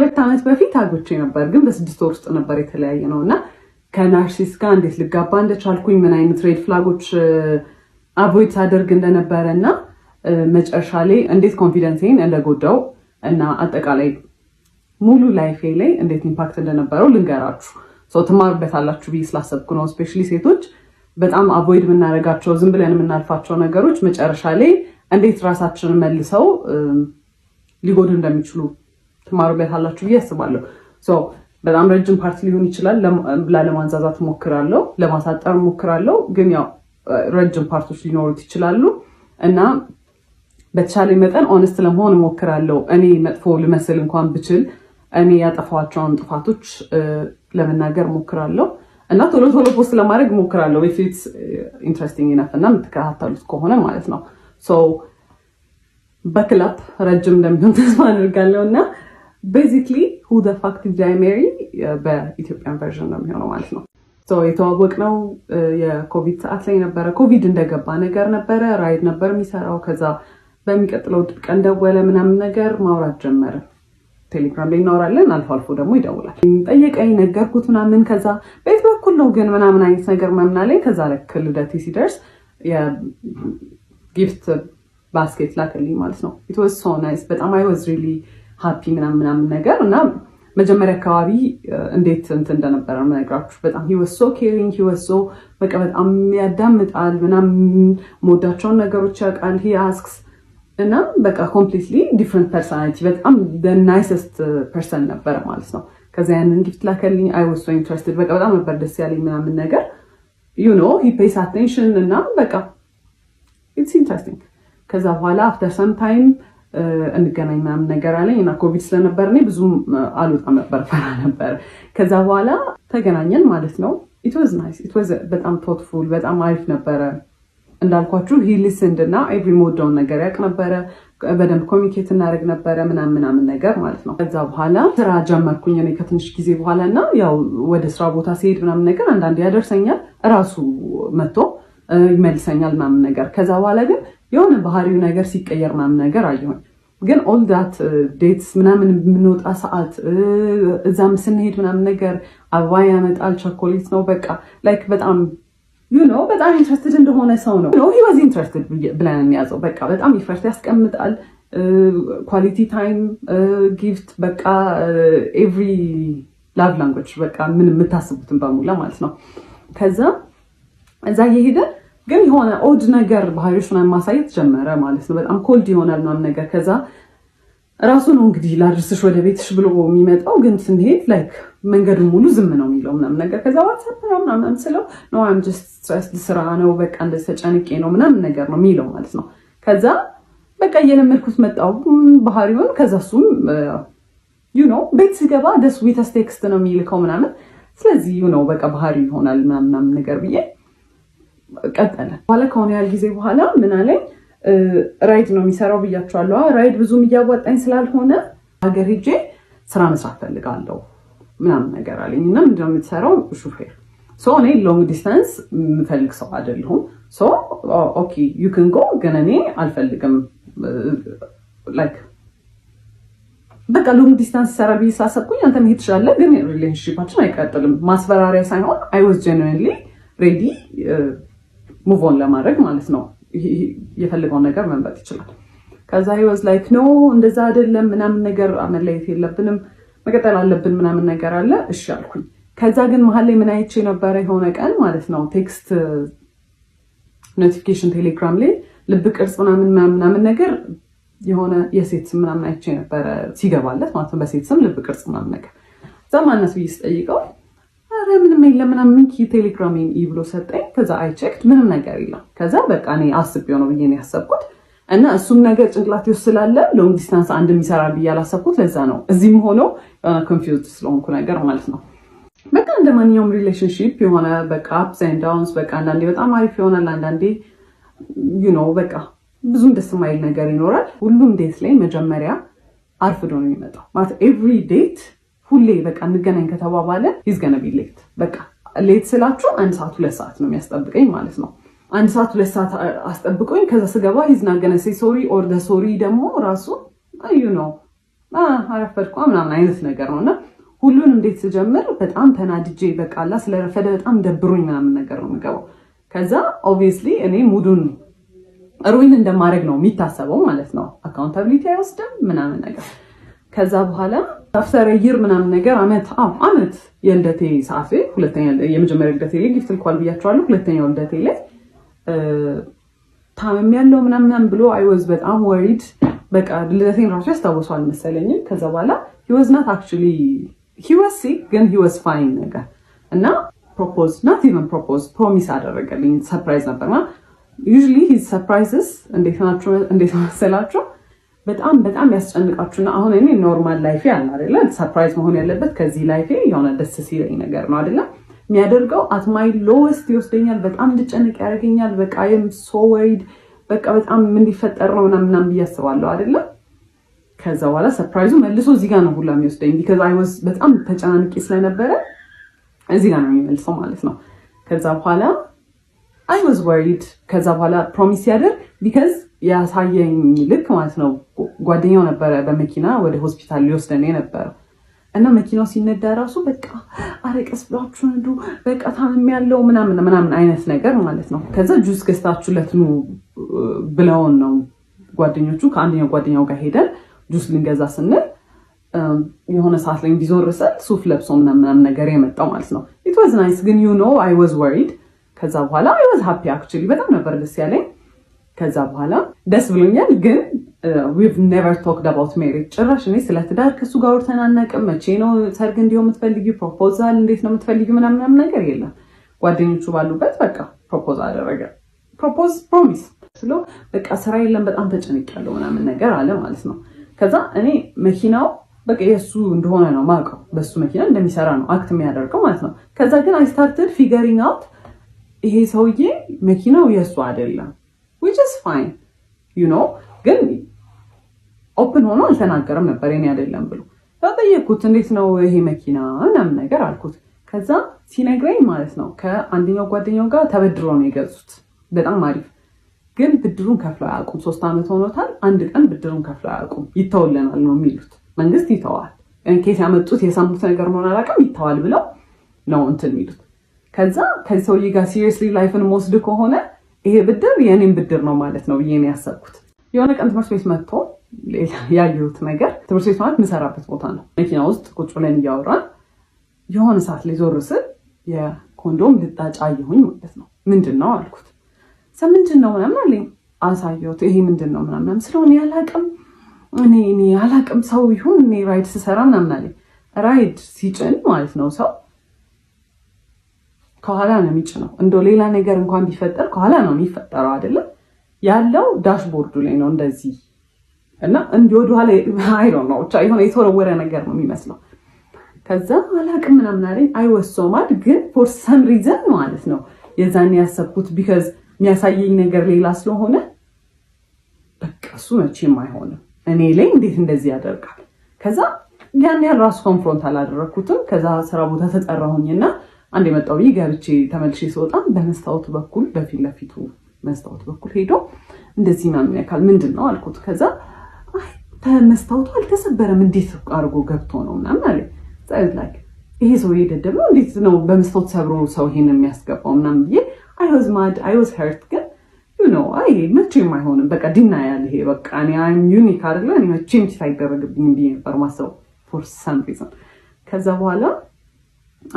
ከ2 ዓመት በፊት አግብቼ ነበር፣ ግን በ6 ወር ውስጥ ነበር የተለያየነው። እና ከ narcissist ጋር እንዴት ልጋባ እንደቻልኩኝ፣ ምን አይነት red flag ኦች avoid ሳደርግ እንደነበረ እና መጨረሻ ላይ እንዴት confidence ኤን እንደጎዳው እና አጠቃላይ ሙሉ life ኤ ላይ እንዴት impact እንደነበረው ልንገራችሁ። So ትማሩበታላችሁ ብዬ ስላሰብኩ ነው። Especially ሴቶች በጣም avoid የምናደርጋቸው፣ ዝም ብለን የምናልፋቸው ነገሮች መጨረሻ ላይ እንዴት ራሳችንን መልሰው ሊጎዱ እንደሚችሉ ትማሩበታላችሁ ብዬ አስባለሁ። በጣም ረጅም part ሊሆን ይችላል። ላለማንዛዛት እሞክራለሁ፣ ለማሳጠር እሞክራለሁ። ግን ያው ረጅም part ኦች ሊኖሩት ይችላሉ እና በተቻለ መጠን honest ለመሆን እሞክራለሁ። እኔ መጥፎ ልመስል እንኳን ብችል እኔ ያጠፋኋቸውን ጥፋቶች ለመናገር እሞክራለሁ እና ቶሎ ቶሎ post ለማድረግ እሞክራለሁ። If it's interesting enough እና የምትከታተሉት ከሆነ ማለት ነው። በክላፕ ረጅም እንደሚሆን ተስፋ አድርጋለሁ። እና basically "Who the fuck did I marry" በ Ethiopian version ነው የሚሆነው ማለት ነው። የተዋወቅነው የኮቪድ ሰዓት ላይ ነበረ። ኮቪድ እንደገባ ነገር ነበረ። Ride ነበር የሚሰራው። ከዛ በሚቀጥለው ቀን ደወለ ምናምን ነገር፣ ማውራት ጀመረ። ቴሌግራም ላይ እናወራለን። አልፎ አልፎ ደግሞ ይደውላል። ጠየቀኝ፣ ነገርኩት ምናምን። ከዛ በየት በኩል ነው ግን ምናምን አይነት ነገር ምናምን አለኝ። ከዛ ልክ ልደቴ ሲደርስ የ gift basket ላከልኝ ማለት ነው። It was so nice። በጣም I was really happy ምናምን ምናምን ነገር። እና መጀመሪያ አካባቢ እንዴት እንትን እንደነበረ የምነግራችሁ፣ በጣም he was so caring፣ he was so በቃ በጣም ያዳምጣል ምናምን፣ የምወዳቸውን ነገሮች ያውቃል፣ he asks እና በቃ completely different personality፣ በጣም nicest person ነበረ ማለት ነው። ከዛ ያንን gift ላከልኝ። I was so interested። በቃ በጣም ነበር ደስ ያለኝ ምናምን ነገር። He pays attention እና በቃ it's interesting። ከዛ በኋላ after some time እንገናኝ ምናምን ነገር አለኝ እና ኮቪድ ስለነበር እኔ ብዙም አልወጣም ነበር፣ ፈራ ነበር። ከዛ በኋላ ተገናኘን ማለት ነው። It was nice፣ it was በጣም thoughtful፣ በጣም አሪፍ ነበረ። እንዳልኳችሁ he listened እና every የምወደውን ነገር ያውቅ ነበረ። በደንብ communicate እናደርግ ነበረ ምናምን ምናምን ነገር ማለት ነው። ከዛ በኋላ ስራ ጀመርኩኝ እኔ ከትንሽ ጊዜ በኋላ። እና ያው ወደ ስራ ቦታ ሲሄድ ምናምን ነገር አንዳንዴ ያደርሰኛል፣ እራሱ መጥቶ ይመልሰኛል ምናምን ነገር። ከዛ በኋላ ግን የሆነ ባህሪው ነገር ሲቀየር ምናምን ነገር አየሁኝ። ግን all that dates ምናምን የምንወጣ ሰዓት፣ እዛም ስንሄድ ምናምን ነገር አበባ ያመጣል፣ ቸኮሌት ነው፣ በቃ like በጣም በጣም interested እንደሆነ ሰው ነው። He was interested ብለን የሚያዘው፣ በቃ በጣም effort ያስቀምጣል። Quality time፣ gift፣ በቃ every love language፣ በቃ ምን የምታስቡትን በሙላ ማለት ነው። ከዛ እዛ እየሄደ ግን የሆነ odd ነገር ባህሪዎች ምናምን ማሳየት ጀመረ ማለት ነው። በጣም cold ይሆናል ምናምን ነገር። ከዛ ራሱ ነው እንግዲህ ላድርስሽ ወደ ቤትሽ ብሎ የሚመጣው። ግን ስንሄድ like መንገዱን ሙሉ ዝም ነው የሚለው ምናምን ነገር። ከዛ what's up ምናምን ስለው "No, I'm just stressed፣ ስራ ነው፣ በቃ እንደዚህ ተጨንቄ ነው" ምናምን ነገር ነው የሚለው ማለት ነው። ከዛ በቃ እየለመድኩት መጣው ባህሪውን። ከዛ እሱም ቤት ስገባ the sweetest text ነው የሚልከው ምናምን። ስለዚህ በቃ ባህሪ ይሆናል ምናምን ነገር ብዬ ቀጠለ። በኋላ ከሆነ ያህል ጊዜ በኋላ ምን አለኝ፣ Ride ነው የሚሰራው ብያቸዋለሁ። Ride ብዙም እያዋጣኝ ስላልሆነ ሀገር ሄጄ ስራ መስራት ፈልጋለሁ ምናምን ነገር አለኝ። እና ምንድነው የምትሰራው? ሹፌር። So እኔ long distance የምፈልግ ሰው አይደለሁም። So okay, you can go፣ ግን እኔ አልፈልግም። Like በቃ long distance ይሰራል ብዬ ስላሰብኩኝ አንተ መሄድ ትችላለህ፣ ግን relationship ኣችን አይቀጥልም። ማስፈራሪያ ሳይሆን I was genuinely ready move on ለማድረግ ማለት ነው። የፈለገውን ነገር መምረጥ ይችላል። ከዛ he was like "No፣ እንደዛ አይደለም" ምናምን ነገር፣ መለየት የለብንም፣ መቀጠል አለብን ምናምን ነገር አለ። እሺ አልኩኝ። ከዛ ግን መሀል ላይ ምን አይቼ ነበረ፣ የሆነ ቀን ማለት ነው፣ text notification ቴሌግራም ላይ ልብ ቅርጽ ምናምን ምናምን ነገር፣ የሆነ የሴት ስም ምናምን አይቼ ነበረ ሲገባለት ማለት ነው። በሴት ስም ልብ ቅርጽ ምናምን ነገር። እዛ ማነስ ብዬ ስጠይቀው ኧረ ምንም የለም ምናምን፣ ቴሌግራሜን ብሎ ሰጠኝ። ከዛ I checked፣ ምንም ነገር የለም። ከዛ በቃ እኔ አስቤው ነው ብዬ ነው ያሰብኩት። እና እሱም ነገር ጭንቅላቴ ውስጥ ስላለ long distance አንድ የሚሰራ ብዬ ያላሰብኩት ለዛ ነው። እዚህም ሆኖ የሆነ confused ስለሆንኩ ነገር ማለት ነው። በቃ እንደ ማንኛውም relationship የሆነ በቃ ups and downs፣ በቃ አንዳንዴ በጣም አሪፍ ይሆናል፣ አንዳንዴ በቃ ብዙም ደስ የማይል ነገር ይኖራል። ሁሉም date ላይ መጀመሪያ አርፍዶ ነው የሚመጣው። ማለት every date ሁሌ በቃ እንገናኝ ከተባባለ he's gonna be late። በቃ late ስላችሁ አንድ ሰዓት፣ 2 ሰዓት ነው የሚያስጠብቀኝ ማለት ነው። አንድ ሰዓት፣ 2 ሰዓት አስጠብቆኝ ከዛ ስገባ he's not gonna say sorry or the sorry ደግሞ ራሱ አረፈድኳ ምናምን አይነት ነገር ነው። እና ሁሉንም date ስጀምር በጣም ተናድጄ፣ በቃላ ስለረፈደ በጣም ደብሮኝ ምናምን ነገር ነው የምገባው። ከዛ obviously እኔ mood ኡን ruin እንደማድረግ ነው የሚታሰበው ማለት ነው። Accountability አይወስድም ምናምን ነገር። ከዛ በኋላ after a year ምናምን ነገር፣ አመት፣ አዎ አመት፣ የልደቴ ሰዓት ላይ፣ ሁለተኛ፣ የመጀመሪያ ልደቴ ላይ gift ልኳል ብያቸዋለሁ። ሁለተኛው ልደቴ ላይ ታምሜያለሁ ምናምን ብሎ I was በጣም worried። በቃ ልደቴን ራሱ ያስታውሰዋል መሰለኝም። ከዛ በኋላ he was not actually, he was sick ግን he was fine ነገር እና propose, not even propose, promise አደረገልኝ። Surprise ነበርና usually his surprises እንዴት ናቸው፣ እንዴት መሰላችሁ? በጣም በጣም ያስጨንቃችሁና አሁን እኔ normal life ኤ አለ አይደለ? Surprise መሆን ያለበት ከዚህ life ኤ የሆነ ደስ ሲለኝ ነገር ነው አይደለ? የሚያደርገው at my lowest ይወስደኛል። በጣም እንድጨንቅ ያደርገኛል። በቃ I'm so worried፣ በቃ በጣም ምን ሊፈጠር ነው ምናምን ምናምን ብዬ አስባለሁ አይደለ? ከዛ በኋላ surprise ኡ መልሶ እዚህ ጋር ነው ሁላ የሚወስደኝ because I was በጣም ተጨናንቄ ስለነበረ እዚህ ጋር ነው የሚመልሰው ማለት ነው። ከዛ በኋላ I was worried። ከዛ በኋላ promise ያደርግ because ያሳየኝ ልክ ማለት ነው፣ ጓደኛው ነበረ በመኪና ወደ ሆስፒታል ሊወስደን የነበረው እና መኪናው ሲነዳ ራሱ በቃ አረ ቀስ ብላችሁ ንዱ፣ በቃ ታምሜያለሁ ምናምን ምናምን አይነት ነገር ማለት ነው። ከዛ ጁስ ገዝታችሁለት ኑ ብለውን ነው ጓደኞቹ። ከአንደኛው ጓደኛው ጋር ሄደን ጁስ ልንገዛ ስንል የሆነ ሰዓት ላይ እንዲዞር ስል ሱፍ ለብሶ ምናምን ነገር የመጣው ማለት ነው። It was nice ግን I was worried። ከዛ በኋላ I was happy actually፣ በጣም ነበር ደስ ያለኝ። ከዛ በኋላ ደስ ብሎኛል። ግን we've never talked about marriage፣ ጭራሽ እኔ ስለ ትዳር ከሱ ጋር አውርተን አናውቅም። መቼ ነው ሰርግ እንዲሆን የምትፈልጊው? Proposal እንዴት ነው የምትፈልጊው? ምናምን ነገር የለም። ጓደኞቹ ባሉበት በቃ propose አደረገ። Propose, promise ስለው በቃ ስራ የለም፣ በጣም ተጨንቄያለሁ ምናምን ነገር አለ ማለት ነው። ከዛ እኔ መኪናው በቃ የእሱ እንደሆነ ነው ማውቀው፣ በሱ መኪና እንደሚሰራ ነው act የሚያደርገው ማለት ነው። ከዛ ግን I started figuring out ይሄ ሰውዬ መኪናው የእሱ አይደለም፣ which is fine፣ ግን open ሆኖ አልተናገረም ነበር የኔ አይደለም ብሎ። ጠየቅኩት። እንዴት ነው ይሄ መኪና ምናምን ነገር አልኩት። ከዛ ሲነግረኝ ማለት ነው ከአንደኛው ጓደኛው ጋር ተበድሮ ነው የገዙት። በጣም አሪፍ፣ ግን ብድሩን ከፍለው አያውቁም። 3 ዓመት ሆኖታል። አንድ ቀን ብድሩን ከፍለው አያውቁም። ይተውልናል ነው የሚሉት። መንግስት ይተዋል። ኬስ ያመጡት የሰሙት ነገር መሆን አላውቅም። ይተዋል ብለው ነው እንትን የሚሉት። ከዛ ከዚህ ሰውዬ ጋር seriously life ን መወስድ ከሆነ ይሄ ብድር የእኔም ብድር ነው ማለት ነው ብዬ ነው ያሰብኩት። የሆነ ቀን ትምህርት ቤት መጥቶ ያየሁት ነገር፣ ትምህርት ቤት ማለት የምሰራበት ቦታ ነው። መኪና ውስጥ ቁጭ ብለን እያወራን የሆነ ሰዓት ላይ ዞር ስል የኮንዶም ልጣጭ አየሁኝ ማለት ነው። ምንድን ነው አልኩት። ምንድን ነው ምናምን አለኝ። አሳየሁት። ይሄ ምንድን ነው ምናምን ስለሆነ ያላቅም፣ እኔ አላቅም፣ ሰው ይሁን፣ እኔ ride ስሰራ ምናምን አለኝ። Ride ሲጭን ማለት ነው ሰው ከኋላ ነው የሚጭነው። እንደው ሌላ ነገር እንኳን ቢፈጠር ከኋላ ነው የሚፈጠረው አይደለም፣ ያለው dashboard ኡ ላይ ነው እንደዚህ እና እንዲህ ወደኋላ፣ I don't know፣ ብቻ የሆነ የተወረወረ ነገር ነው የሚመስለው። ከዛ አላቅም ምናምን አለኝ። I was so mad ግን for some reason ማለት ነው የዛን ያሰብኩት because የሚያሳየኝ ነገር ሌላ ስለሆነ በቃ እሱ መቼም አይሆንም፣ እኔ ላይ እንዴት እንደዚህ ያደርጋል። ከዛ ያን ያህል ራሱ confront አላደረግኩትም። ከዛ ስራ ቦታ ተጠራሁኝና አንድ የመጣው ብዬ ገብቼ ተመልሼ ስወጣ በመስታወቱ በኩል፣ በፊት ለፊቱ መስታወት በኩል ሄዶ እንደዚህ ምናምን ያካል፣ ምንድን ነው አልኩት። ከዛ መስታወቱ አልተሰበረም፣ እንዴት አድርጎ ገብቶ ነው ምናምን አለ። Like ይሄ ሰውዬ ደደብ ነው፣ እንዴት ነው በመስታወት ሰብሮ ሰው ይሄን የሚያስገባው ምናምን ብዬ I was mad, I was hurt ግን አይ መቼም አይሆንም፣ በቃ denial፣ ይሄ በቃ እኔ I'm unique አይደለ፣ እኔ መቼም cheat አይደረግብኝም ብዬ ነበር ማሰብ for some reason። ከዛ በኋላ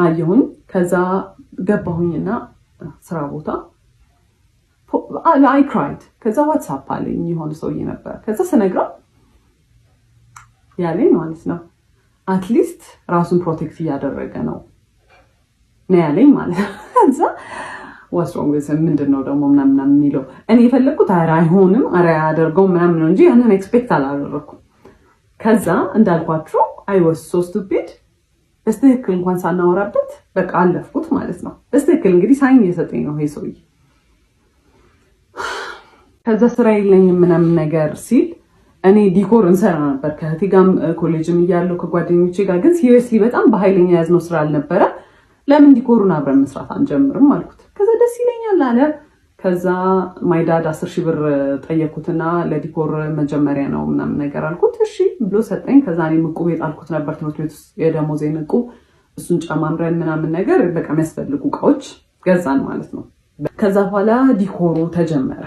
አየሁኝ። ከዛ ገባሁኝና ስራ ቦታ I cried። ከዛ what's up አለኝ የሆነ ሰውዬ ነበር። ከዛ ስነግረው ያለኝ ማለት ነው at least ራሱን protect እያደረገ ነው ነው ያለኝ ማለት ነው። ከዛ what's wrong፣ ምንድን ነው ደግሞ ምናምን የሚለው፣ እኔ የፈለግኩት ኧረ አይሆንም፣ ኧረ አያደርገውም ምናምን ነው እንጂ ያንን expect አላደረኩም። ከዛ እንዳልኳችሁ I was so stupid፣ በስትክክል እንኳን ሳናወራበት በቃ አለፍኩት ማለት ነው። በስትክክል እንግዲህ sign እየሰጠኝ ነው ይሄ ሰውዬ። ከዛ ስራ የለኝም ምናምን ነገር ሲል እኔ decor እንሰራ ነበር ከእህቴ ጋርም ኮሌጅም እያለሁ ከጓደኞቼ ጋር፣ ግን seriously በጣም በኃይለኛ የያዝነው ስራ አልነበረ። ለምን decor ኡን አብረን መስራት አንጀምርም አልኩት። ከዛ ደስ ይለኛል አለ። ከዛ my dad 10,000 ብር ጠየኩትና ለ decor መጀመሪያ ነው ምናምን ነገር አልኩት። እሺ ብሎ ሰጠኝ። ከዛ እኔም ዕቁብ የጣልኩት ነበር ትምህርት ቤት ውስጥ የደሞዜን ዕቁብ፣ እሱን ጨማምረን ምናምን ነገር በቃ የሚያስፈልጉ እቃዎች ገዛን ማለት ነው። ከዛ በኋላ decor ኡ ተጀመረ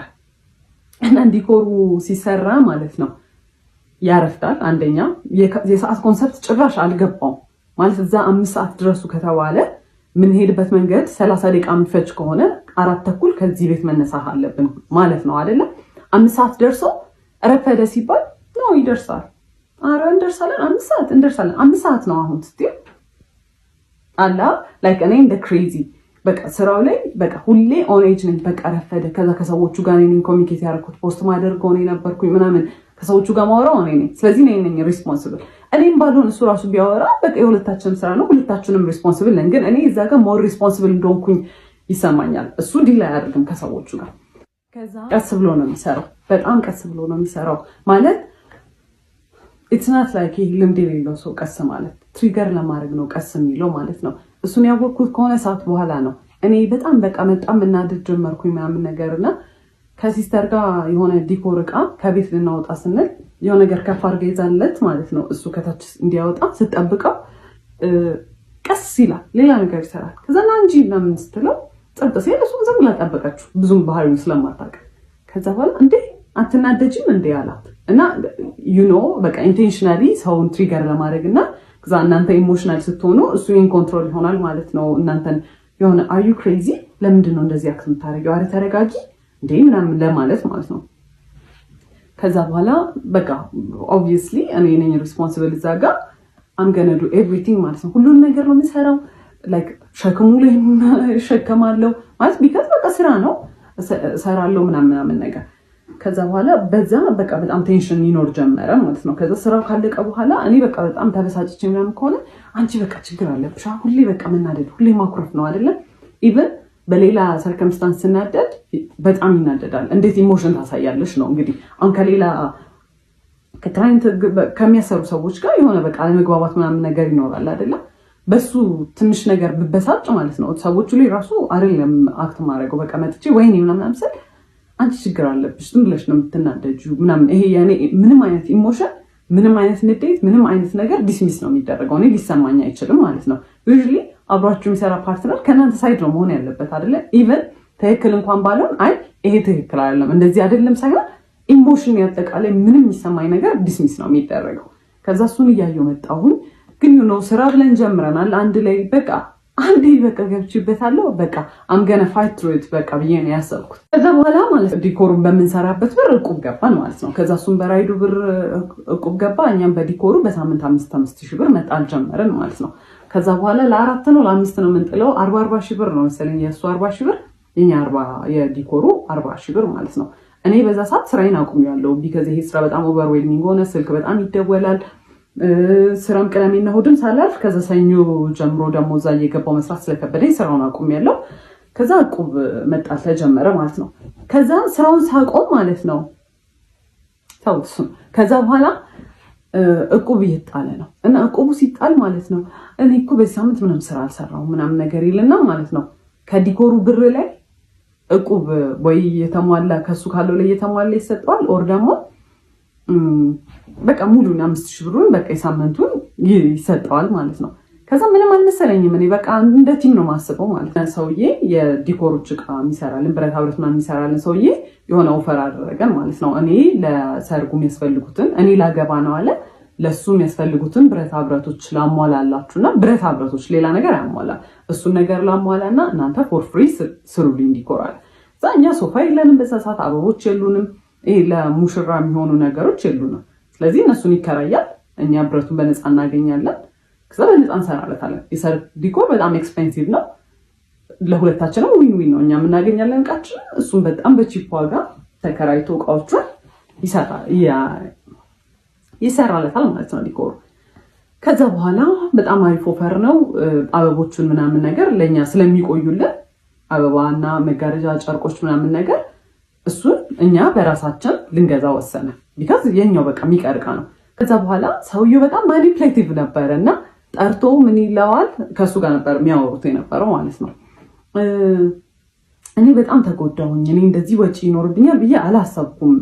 እና decor ኡ ሲሰራ ማለት ነው ያረፍዳል። አንደኛ የሰዓት concept ጭራሽ አልገባውም። ማለት እዛ 5 ሰዓት ድረሱ ከተባለ የምንሄድበት መንገድ 30 ደቂቃ የሚፈጅ ከሆነ 4:30 ከዚህ ቤት መነሳት አለብን ማለት ነው አይደለም? 5 ሰዓት ደርሶ ረፈደ ሲባል ነው ይደርሳል። አረ እንደርሳለን፣ 5 ሰዓት እንደርሳለን። 5 ሰዓት ነው አሁን ስትይ አላ like እኔ እንደ crazy በቃ ስራው ላይ በቃ ሁሌ on edge ነኝ። በቃ ረፈደ። ከዛ ከሰዎቹ ጋር እኔ communicate ያደረኩት፣ post ማደርገው እኔ ነበርኩኝ ምናምን፣ ከሰዎቹ ጋር ማወራው እኔ ነኝ። ስለዚህ እኔ ነኝ responsible። እኔም ባልሆን እሱ ራሱ ቢያወራ በቃ የሁለታችንም ስራ ነው፣ ሁለታችንም responsible ነን። ግን እኔ እዛ ጋር more responsible እንደሆንኩኝ ይሰማኛል። እሱ deal አያደርግም ከሰዎቹ ጋር። ቀስ ብሎ ነው የሚሰራው። በጣም ቀስ ብሎ ነው የሚሰራው። ማለት it's not like ይህ ልምድ የሌለው ሰው ቀስ ማለት፣ trigger ለማድረግ ነው ቀስ የሚለው ማለት ነው። እሱን ያወቅኩት ከሆነ ሰዓት በኋላ ነው። እኔ በጣም በቃ በጣም መናደድ ጀመርኩኝ ምናምን ነገር እና ከ sister ጋር የሆነ decor እቃ ከቤት ልናወጣ ስንል የሆነ ነገር ከፍ አድርጋ ይዛለት ማለት ነው። እሱ ከታች እንዲያወጣ ስጠብቀው ቀስ ይላል፣ ሌላ ነገር ይሰራል። ከዛ ና እንጂ ምናምን ስትለው ጸጥ ሲል እሱም ዝም ብላ ጠበቀችው፣ ብዙም ባህሪውን ስለማታውቅ። ከዛ በኋላ እንዴ አትናደጅም እንዴ አላት። እና በቃ intentionally ሰውን trigger ለማድረግ እና ከዛ እናንተ emotional ስትሆኑ እሱ in control ይሆናል ማለት ነው። እናንተን የሆነ "Are you crazy? ለምንድን ነው እንደዚህ act የምታደርጊው? አረ ተረጋጊ እንዴ" ምናምን ለማለት ማለት ነው። ከዛ በኋላ በቃ obviously እኔ ነኝ responsible እዛ ጋር፣ I'm gonna do everything ማለት ነው። ሁሉን ነገር ነው የምሰራው። Like ሸክሙ ላይ እሸከማለሁ ማለት because በቃ ስራ ነው፣ እሰራለሁ ምናምን ምናምን ነገር። ከዛ በኋላ በዛ በቃ በጣም tension ይኖር ጀመረ ማለት ነው። ከዛ ስራው ካለቀ በኋላ እኔ በቃ በጣም ተበሳጭቼ ምናምን ከሆነ "አንቺ በቃ ችግር አለብሽ፣ ሁሌ በቃ መናደድ፣ ሁሌ ማኩረፍ ነው አይደለም?" Even በሌላ circumstance ስናደድ በጣም ይናደዳል። እንዴት emotion ታሳያለሽ ነው እንግዲህ። አሁን ከሌላ ከ client ከሚያሰሩ ሰዎች ጋር የሆነ በቃ አለመግባባት ምናምን ነገር ይኖራል አይደለም? በሱ ትንሽ ነገር ብበሳጭ ማለት ነው ሰዎቹ ላይ ራሱ አይደለም act ማድረገው፣ በቃ መጥቼ ወይኔ ምናምን ስል "አንቺ ችግር አለብሽ፣ ዝም ብለሽ ነው የምትናደጂው" ምናምን። ይሄ የኔ ምንም አይነት emotion፣ ምንም አይነት ንዴት፣ ምንም አይነት ነገር dismiss ነው የሚደረገው። እኔ ሊሰማኝ አይችልም ማለት ነው። Usually አብሯችሁ የሚሰራ partner ከእናንተ side ነው መሆን ያለበት አይደለ? Even ትክክል እንኳን ባልሆን አይ ይሄ ትክክል አይደለም፣ እንደዚህ አይደለም ሳይሆን emotion ያጠቃላይ ምንም የሚሰማኝ ነገር dismiss ነው የሚደረገው። ከዛ እሱን እያየሁ መጣሁኝ። ግን ስራ ብለን ጀምረናል አንድ ላይ፣ በቃ አንዴ በቃ ገብቼበታለሁ። በቃ I'm gonna fight through it በቃ ብዬ ነው ያሰብኩት። ከዛ በኋላ ማለት decor ኡን በምንሰራበት ብር እቁብ ገባን ማለት ነው። ከዛ እሱም በ ride ኡ ብር እቁብ ገባ፣ እኛም በ decor ኡ በሳምንት 5,000 5,000 ብር መጣል ጀመርን ማለት ነው። ከዛ በኋላ ለአራት ነው ለአምስት ነው የምንጥለው፣ 40,000 40,000 ብር ነው መሰለኝ፣ የእሱ 40,000 ብር፣ የኛ 40፣ የ decor ኡ 40,000 ብር ማለት ነው። እኔ በዛ ሰዓት ስራዬን አቁሜያለሁ። Because ይሄ ስራ በጣም overwhelming ሆነ። ስልክ በጣም ይደወላል። ስራም ቅዳሜና እሑድም ሳላርፍ ከዛ ሰኞ ጀምሮ ደግሞ እዛ እየገባው መስራት ስለከበደኝ ስራውን አቁሜያለሁ። ከዛ እቁብ መጣል ተጀመረ ማለት ነው። ከዛ ስራውን ሳቆም ማለት ነው ተውት እሱን። ከዛ በኋላ እቁብ እየጣለ ነው እና እቁቡ ሲጣል ማለት ነው "እኔ እኮ በዚህ ሳምንት ምንም ስራ አልሰራሁም" ምናምን ነገር ይልና ማለት ነው ከ decor ኡ ብር ላይ እቁብ ወይ የተሟላ ከሱ ካለው ላይ የተሟላ ይሰጠዋል፣ or ደግሞ በቃ ሙሉን 5,000 ብሩን በቃ የሳምንቱን ይሰጠዋል ማለት ነው። ከዛ ምንም አልመሰለኝም። እኔ በቃ እንደ team ነው ማስበው ማለት ነው። ሰውዬ የ decor ኦች እቃ የሚሰራልን፣ ብረታ ብረት ምናምን የሚሰራልን ሰውዬ የሆነ offer አደረገን ማለት ነው። እኔ ለሰርጉ የሚያስፈልጉትን፣ እኔ ላገባ ነው አለ፣ ለሱ የሚያስፈልጉትን ብረታ ብረቶች ላሟላላችሁ እና ብረታ ብረቶች ሌላ ነገር አያሟላም። እሱን ነገር ላሟላና እናንተ for free ስሩልኝ decor አለ። እዛ እኛ ሶፋ የለንም፣ በዛ ሰዓት አበቦች የሉንም፣ ይሄ ለሙሽራ የሚሆኑ ነገሮች የሉንም። ስለዚህ እነሱን ይከራያል፣ እኛ ብረቱን በነፃ እናገኛለን። ከዛ በነፃ እንሰራለታለን። የሰርግ decor በጣም expensive ነው። ለሁለታችንም win win ነው። እኛም እናገኛለን እቃችን፣ እሱም በጣም በ cheap ዋጋ ተከራይቶ እቃዎቹን ይሰራለታል ማለት ነው decor ኡ። ከዛ በኋላ በጣም አሪፍ offer ነው። አበቦቹን ምናምን ነገር ለእኛ ስለሚቆዩልን አበባና መጋረጃ፣ ጨርቆች ምናምን ነገር እሱን እኛ በራሳችን ልንገዛ ወሰነ። Because የኛው በቃ የሚቀር እቃ ነው። ከዛ በኋላ ሰውየው በጣም manipulative ነበረ እና ጠርቶ ምን ይለዋል፣ ከእሱ ጋር ነበር የሚያወሩት የነበረው ማለት ነው። እኔ በጣም ተጎዳሁኝ። እኔ እንደዚህ ወጪ ይኖርብኛል ብዬ አላሰብኩም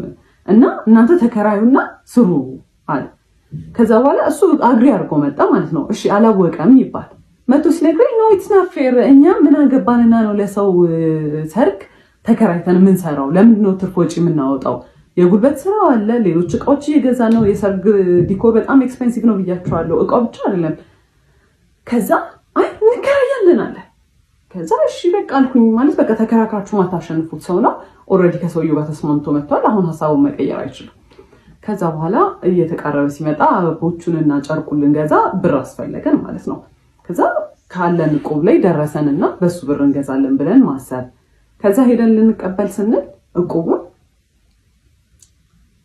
እና እናንተ ተከራዩና ስሩ አለ። ከዛ በኋላ እሱ agree አድርጎ መጣ ማለት ነው። እሺ አላወቀም ይባል፣ መቶ ሲነግረኝ no, it's not fair፣ እኛ ምን አገባንና ነው ለሰው ሰርግ ተከራይተን የምንሰራው? ለምንድን ነው ትርፍ ወጪ የምናወጣው? የጉልበት ስራው አለ፣ ሌሎች እቃዎች እየገዛ ነው። የሰርግ decor በጣም expensive ነው ብያቸዋለሁ። እቃው ብቻ አይደለም። ከዛ አይ እንከራያለን አለ። ከዛ እሺ በቃ አልኩኝ። ማለት በቃ ተከራክራችሁ ማታሸንፉት ሰው ነው። Already ከሰውየው ጋር ተስማምቶ መጥቷል። አሁን ሀሳቡን መቀየር አይችልም። ከዛ በኋላ እየተቃረበ ሲመጣ አበቦቹንና ጨርቁን ልንገዛ ብር አስፈለገን ማለት ነው። ከዛ ካለን እቁብ ላይ ደረሰንና በሱ ብር እንገዛለን ብለን ማሰብ። ከዛ ሄደን ልንቀበል ስንል እቁቡን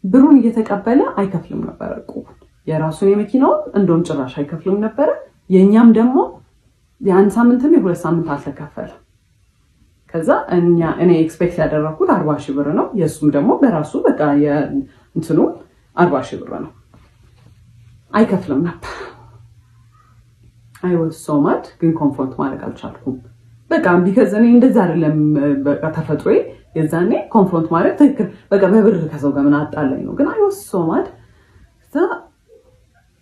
ብሩን እየተቀበለ አይከፍልም ነበረ። እቁቡን የራሱን የመኪናውን እንደውም ጭራሽ አይከፍልም ነበረ። የእኛም ደግሞ የአንድ ሳምንትም የሁለት ሳምንት አልተከፈለም። ከዛ እኛ እኔ expect ያደረኩት 40,000 ብር ነው። የእሱም ደግሞ በራሱ በቃ እንትኑ 40,000 ብር ነው። አይከፍልም ነበር። I was so mad፣ ግን confront ማድረግ አልቻልኩም። በቃ because እኔ እንደዛ አይደለም በቃ ተፈጥሮዬ። የዛኔ confront ማድረግ ትክክል በቃ በብር ከሰው ጋር ምን አጣላኝ ነው። ግን I was so mad።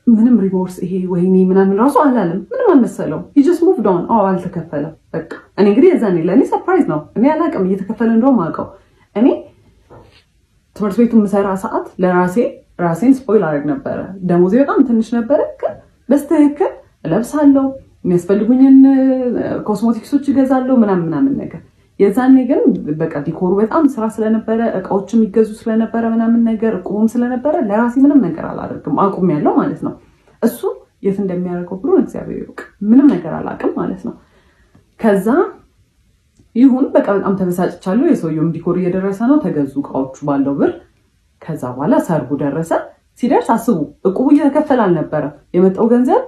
ምንም remorse ይሄ ወይኔ ምናምን ራሱ አላለም። ምንም አልመሰለው። He just moved on። አዎ አልተከፈለም። በቃ እኔ እንግዲህ የዛኔ ለእኔ surprise ነው። እኔ አላውቅም እየተከፈለ እንደውም አውቀው። እኔ ትምህርት ቤቱ የምሰራ ሰዓት ለራሴ ራሴን spoil አደርግ ነበረ። ደሞዜ በጣም ትንሽ ነበረ፣ ግን በስትክክል እለብሳለሁ፣ የሚያስፈልጉኝን ኮስሞቲክሶች እገዛለሁ ምናምን ምናምን ነገር። የዛኔ ግን በቃ decor ኡ በጣም ስራ ስለነበረ፣ እቃዎች የሚገዙ ስለነበረ ምናምን ነገር፣ እቁቡም ስለነበረ ለራሴ ምንም ነገር አላደርግም፣ አቁሜያለሁ ማለት ነው። እሱ የት እንደሚያደርገው ብሩን እግዚአብሔር ይወቅ። ምንም ነገር አላውቅም ማለት ነው። ከዛ ይሁን በቃ በጣም ተበሳጭቻለሁ። የሰውየውም decor እየደረሰ ነው። ተገዙ እቃዎቹ ባለው ብር። ከዛ በኋላ ሰርጉ ደረሰ። ሲደርስ አስቡ እቁቡ እየተከፈለ አልነበረም። የመጣው ገንዘብ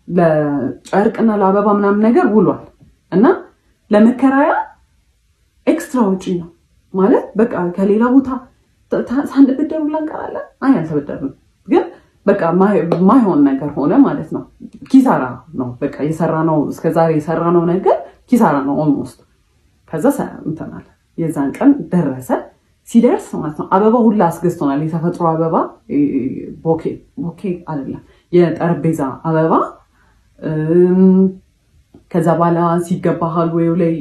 ለጨርቅና ለአበባ ምናምን ነገር ውሏል እና ለመከራያ extra ወጪ ነው ማለት በቃ ከሌላ ቦታ ሳንበደር ሁላ እንቀራለን። አይ አልተበደርንም፣ ግን በቃ ማይሆን ነገር ሆነ ማለት ነው። ኪሳራ ነው በቃ የሰራነው፣ እስከዛሬ የሰራነው ነገር ኪሳራ ነው almost። ከዛ እንትን አለ። የዛን ቀን ደረሰ። ሲደርስ ማለት ነው አበባ ሁላ አስገዝቶናል። የተፈጥሮ አበባ፣ bouquet፣ bouquet አይደለም፣ የጠረጴዛ አበባ። ከዛ በኋላ ሲገባ hallway ው ላይ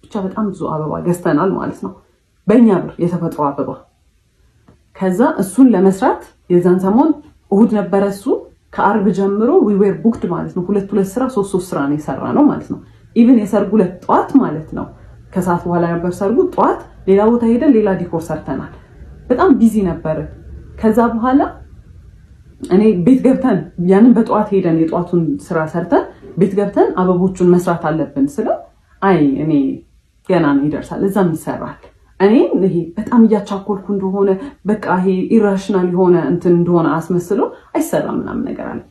ብቻ በጣም ብዙ አበባ ገዝተናል ማለት ነው። በእኛ ብር የተፈጥሮ አበባ። ከዛ እሱን ለመስራት የዛን ሰሞን እሁድ ነበረ እሱ፣ ከአርብ ጀምሮ we were booked ማለት ነው። ሁለት ሁለት ስራ፣ ሶስት ሶስት ስራ ነው የሰራነው ማለት ነው። Even የሰርጉ ዕለት ጠዋት ማለት ነው፣ ከሰዓት በኋላ ነበር ሰርጉ። ጠዋት ሌላ ቦታ ሄደን ሌላ decor ሰርተናል። በጣም busy ነበር። ከዛ በኋላ እኔ ቤት ገብተን ያንን በጠዋት ሄደን የጠዋቱን ስራ ሰርተን ቤት ገብተን አበቦቹን መስራት አለብን ስለው አይ እኔ ገና ነው ይደርሳል፣ እዛም ይሰራል። እኔ ይሄ በጣም እያቻኮልኩ እንደሆነ በቃ ይሄ irrational የሆነ እንትን እንደሆነ አስመስሎ አይሰራም ምናምን ነገር አለ።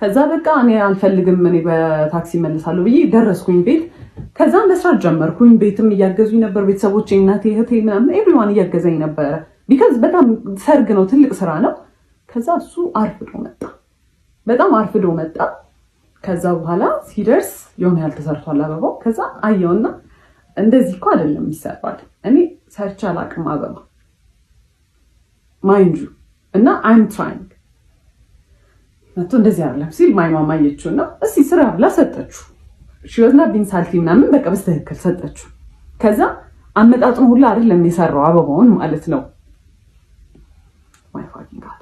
ከዛ በቃ እኔ አልፈልግም፣ እኔ በታክሲ እመልሳለሁ ብዬ ደረስኩኝ ቤት። ከዛ መስራት ጀመርኩኝ። ቤትም እያገዙኝ ነበር ቤተሰቦቼ፣ እናቴ፣ እህቴ ምናምን everyone እያገዘኝ ነበረ። Because በጣም ሰርግ ነው፣ ትልቅ ስራ ነው። ከዛ እሱ አርፍዶ መጣ፣ በጣም አርፍዶ መጣ። ከዛ በኋላ ሲደርስ የሆነ ያህል ተሰርቷል አበባው። ከዛ አየውና እንደዚህ እኮ አይደለም ይሰራል። እኔ ሰርቼ አላቅም አበባ mind you እና I'm trying። መቶ እንደዚህ አይደለም ሲል my mom አየችው እና እስቲ ስራ ብላ ሰጠችው። She was not being salty ምናምን፣ በቃ በስትክክል ሰጠችው። ከዛ አመጣጥኑ ሁላ አይደለም የሰራው አበባውን ማለት ነው። My fucking God፣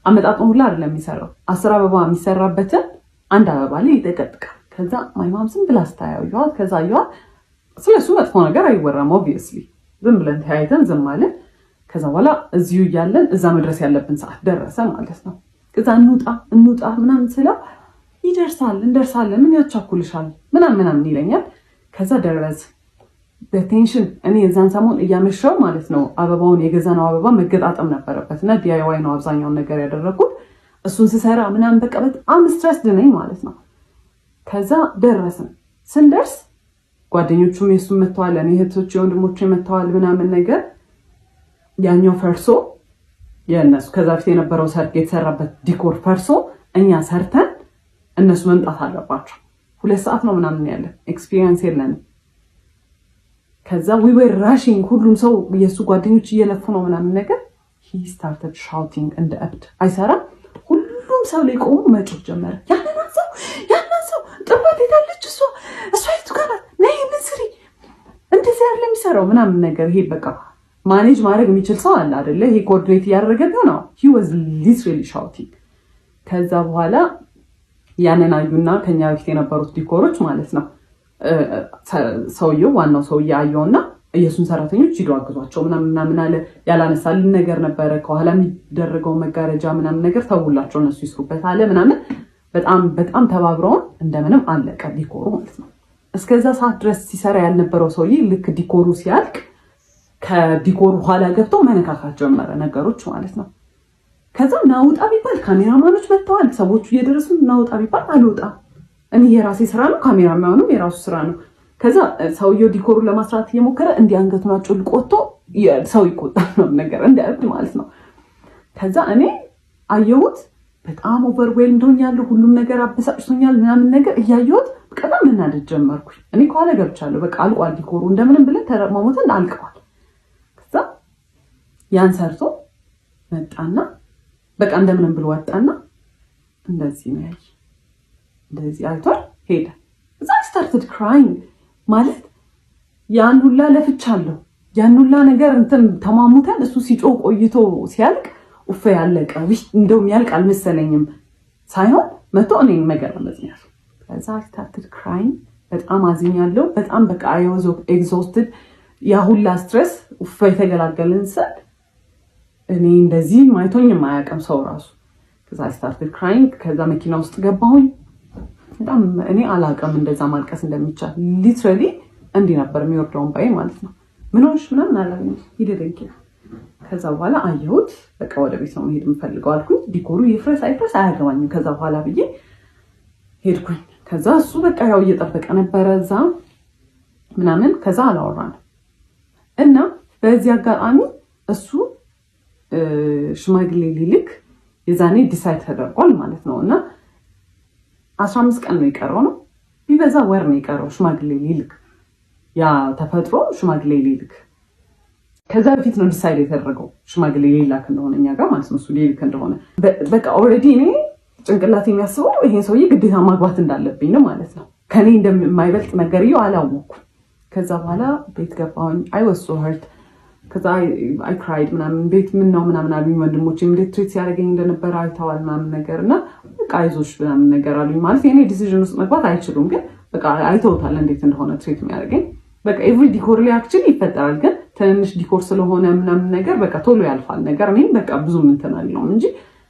አመጣጥኑ ሁላ አይደለም የሚሰራው። 10 አበባ የሚሰራበትን አንድ አበባ ላይ ይጠቀጥቃል። ከዛ my mom ዝም ብላ ስታያዩዋት፣ ከዛ አየዋት። ስለሱ መጥፎ ነገር አይወራም obviously። ዝም ብለን ተያይተን ዝም አለን። ከዛ በኋላ እዚሁ እያለን እዛ መድረስ ያለብን ሰዓት ደረሰ ማለት ነው። ከዛ እንውጣ እንውጣ ምናምን ስለው ይደርሳል፣ እንደርሳለን፣ ምን ያቻኩልሻል ምናምን ምናምን ይለኛል። ከዛ ደረስ በ tension እኔ የዛን ሰሞን እያመሸው ማለት ነው፣ አበባውን የገዛነው አበባ መገጣጠም ነበረበት እና DIY ነው አብዛኛውን ነገር ያደረኩት። እሱን ስሰራ ምናምን በቃ በጣም stressed ነኝ ማለት ነው። ከዛ ደረስን። ስንደርስ ጓደኞቹም የሱም መጥተዋል፣ እኔ እህቶች የወንድሞቹ መጥተዋል ምናምን ነገር። ያኛው ፈርሶ፣ የእነሱ ከዛ በፊት የነበረው ሰርግ የተሰራበት decor ፈርሶ እኛ ሰርተን እነሱ መምጣት አለባቸው። 2 ሰዓት ነው ምናምን ያለን፣ experience የለንም። ከዛ we were rushing፣ ሁሉም ሰው የእሱ ጓደኞች እየለፉ ነው ምናምን ነገር። He started shouting እንደ እብድ፣ አይሰራም። ሁሉም ሰው ላይ ቆሞ መጮህ ጀመረ። ያንን ሰው፣ ያንን ሰው ጥባት ሄዳለች፣ እሷ እሷ የቱ ጋር ናት? ነይ ምን ስሪ፣ እንደዚህ አይደለም የሚሰራው ምናምን ነገር። ይሄ በቃ manage ማድረግ የሚችል ሰው አለ አይደለ? ይሄ coordinate እያደረገ ነው። He was literally shouting። ከዛ በኋላ ያንን አዩና ከኛ በፊት የነበሩት ዲኮሮች ማለት ነው፣ ሰውየው፣ ዋናው ሰውዬ አየውና የእሱን ሰራተኞች ሂዶ አግዟቸው ምናምን ምናምን አለ። ያላነሳልን ነገር ነበረ፣ ከኋላ የሚደረገው መጋረጃ ምናምን ነገር፣ ተውላቸው እነሱ ይስሩበት አለ ምናምን። በጣም በጣም ተባብረውን እንደምንም አለቀ ዲኮሩ ማለት ነው። እስከዛ ሰዓት ድረስ ሲሰራ ያልነበረው ሰውዬ ልክ ዲኮሩ ሲያልቅ ከዲኮሩ ኋላ ገብቶ መነካካት ጀመረ ነገሮች ማለት ነው። ከዛ ናውጣ ቢባል ካሜራማኖች መጥተዋል። ሰዎቹ እየደረሱ ናውጣ ቢባል አልወጣ፣ እኔ የራሴ ስራ ነው፣ ካሜራማኑም የራሱ ስራ ነው። ከዛ ሰውየው ዲኮሩን ለማስራት እየሞከረ እንዲህ አንገቱን አጮልቆ ወጥቶ ሰው ይቆጣል ነው ነገር እንደ እብድ ማለት ነው። ከዛ እኔ አየሁት፣ በጣም overwhelmed ሆኛለሁ። ሁሉም ነገር አበሳጭቶኛል ምናምን ነገር። እያየሁት በጣም መናደድ ጀመርኩኝ። እኔ ከኋላ ገብቻለሁ። በቃ አልቋል ዲኮሩ፣ እንደምንም ብለን ተረማሞተን አልቀዋል። ከዛ ያን ሰርቶ መጣና በቃ እንደምንም ብሎ ወጣና እንደዚህ ነው ያየ፣ እንደዚህ አይቷል ሄደ። እዛ started crying። ማለት ያን ሁላ ለፍቻለሁ፣ ያን ሁላ ነገር እንትን ተማሙተን እሱ ሲጮህ ቆይቶ ሲያልቅ ኡፈ ያለቀ፣ እንደውም ያልቅ አልመሰለኝም ሳይሆን መቶ እኔን መገረመዝ ነው። ከዛ started crying። በጣም አዝኛለሁ። በጣም በቃ I was exhausted። ያ ሁላ stress ኡፈ የተገላገልን ስል እኔ እንደዚህ ማይቶኝ የማያውቅም ሰው ራሱ። ከዛ started crying። ከዛ መኪና ውስጥ ገባሁኝ። በጣም እኔ አላውቅም እንደዛ ማልቀስ እንደሚቻል። Literally እንዲህ ነበር የሚወርደው እንባዬ ማለት ነው። ምን ሆንሽ ምናምን አላለኝ፣ ሂደደንኪ። ከዛ በኋላ አየሁት። በቃ ወደ ቤት ነው መሄድ የምፈልገው አልኩኝ። ዲኮሩ ይፍረስ አይፍረስ አያገባኝም ከዛ በኋላ ብዬ ሄድኩኝ። ከዛ እሱ በቃ ያው እየጠበቀ ነበረ እዛ ምናምን። ከዛ አላወራንም እና በዚህ አጋጣሚ እሱ ሽማግሌ ሊልክ የዛኔ decide ተደርጓል ማለት ነው። እና 15 ቀን ነው የቀረው፣ ነው ቢበዛ ወር ነው የቀረው ሽማግሌ ሊልክ፣ ያ ተፈጥሮ ሽማግሌ ሊልክ። ከዛ በፊት ነው decide የተደረገው ሽማግሌ ሊላክ እንደሆነ እኛ ጋር ማለት ነው። እሱ ሊልክ እንደሆነ በቃ already እኔ ጭንቅላት የሚያስበው ይሄን ሰውዬ ግዴታ ማግባት እንዳለብኝ ነው ማለት ነው። ከኔ እንደማይበልጥ ነገርየው አላወኩም። ከዛ በኋላ ቤት ገባሁኝ። I was so hurt። ከዛ I cried ምናምን። ቤት ምን ነው ምናምን አሉኝ ወንድሞች፣ እንዴት treat ሲያደርገኝ እንደነበረ አይተዋል ምናምን ነገር እና በቃ አይዞሽ ምናምን ነገር አሉኝ። ማለት የኔ decision ውስጥ መግባት አይችሉም፣ ግን በቃ አይተውታል እንዴት እንደሆነ treat የሚያደርገኝ። በቃ every ዲኮር ላይ actually ይፈጠራል፣ ግን ትንንሽ ዲኮር ስለሆነ ምናምን ነገር በቃ ቶሎ ያልፋል ነገር። እኔም በቃ ብዙም እንትን አልለውም እንጂ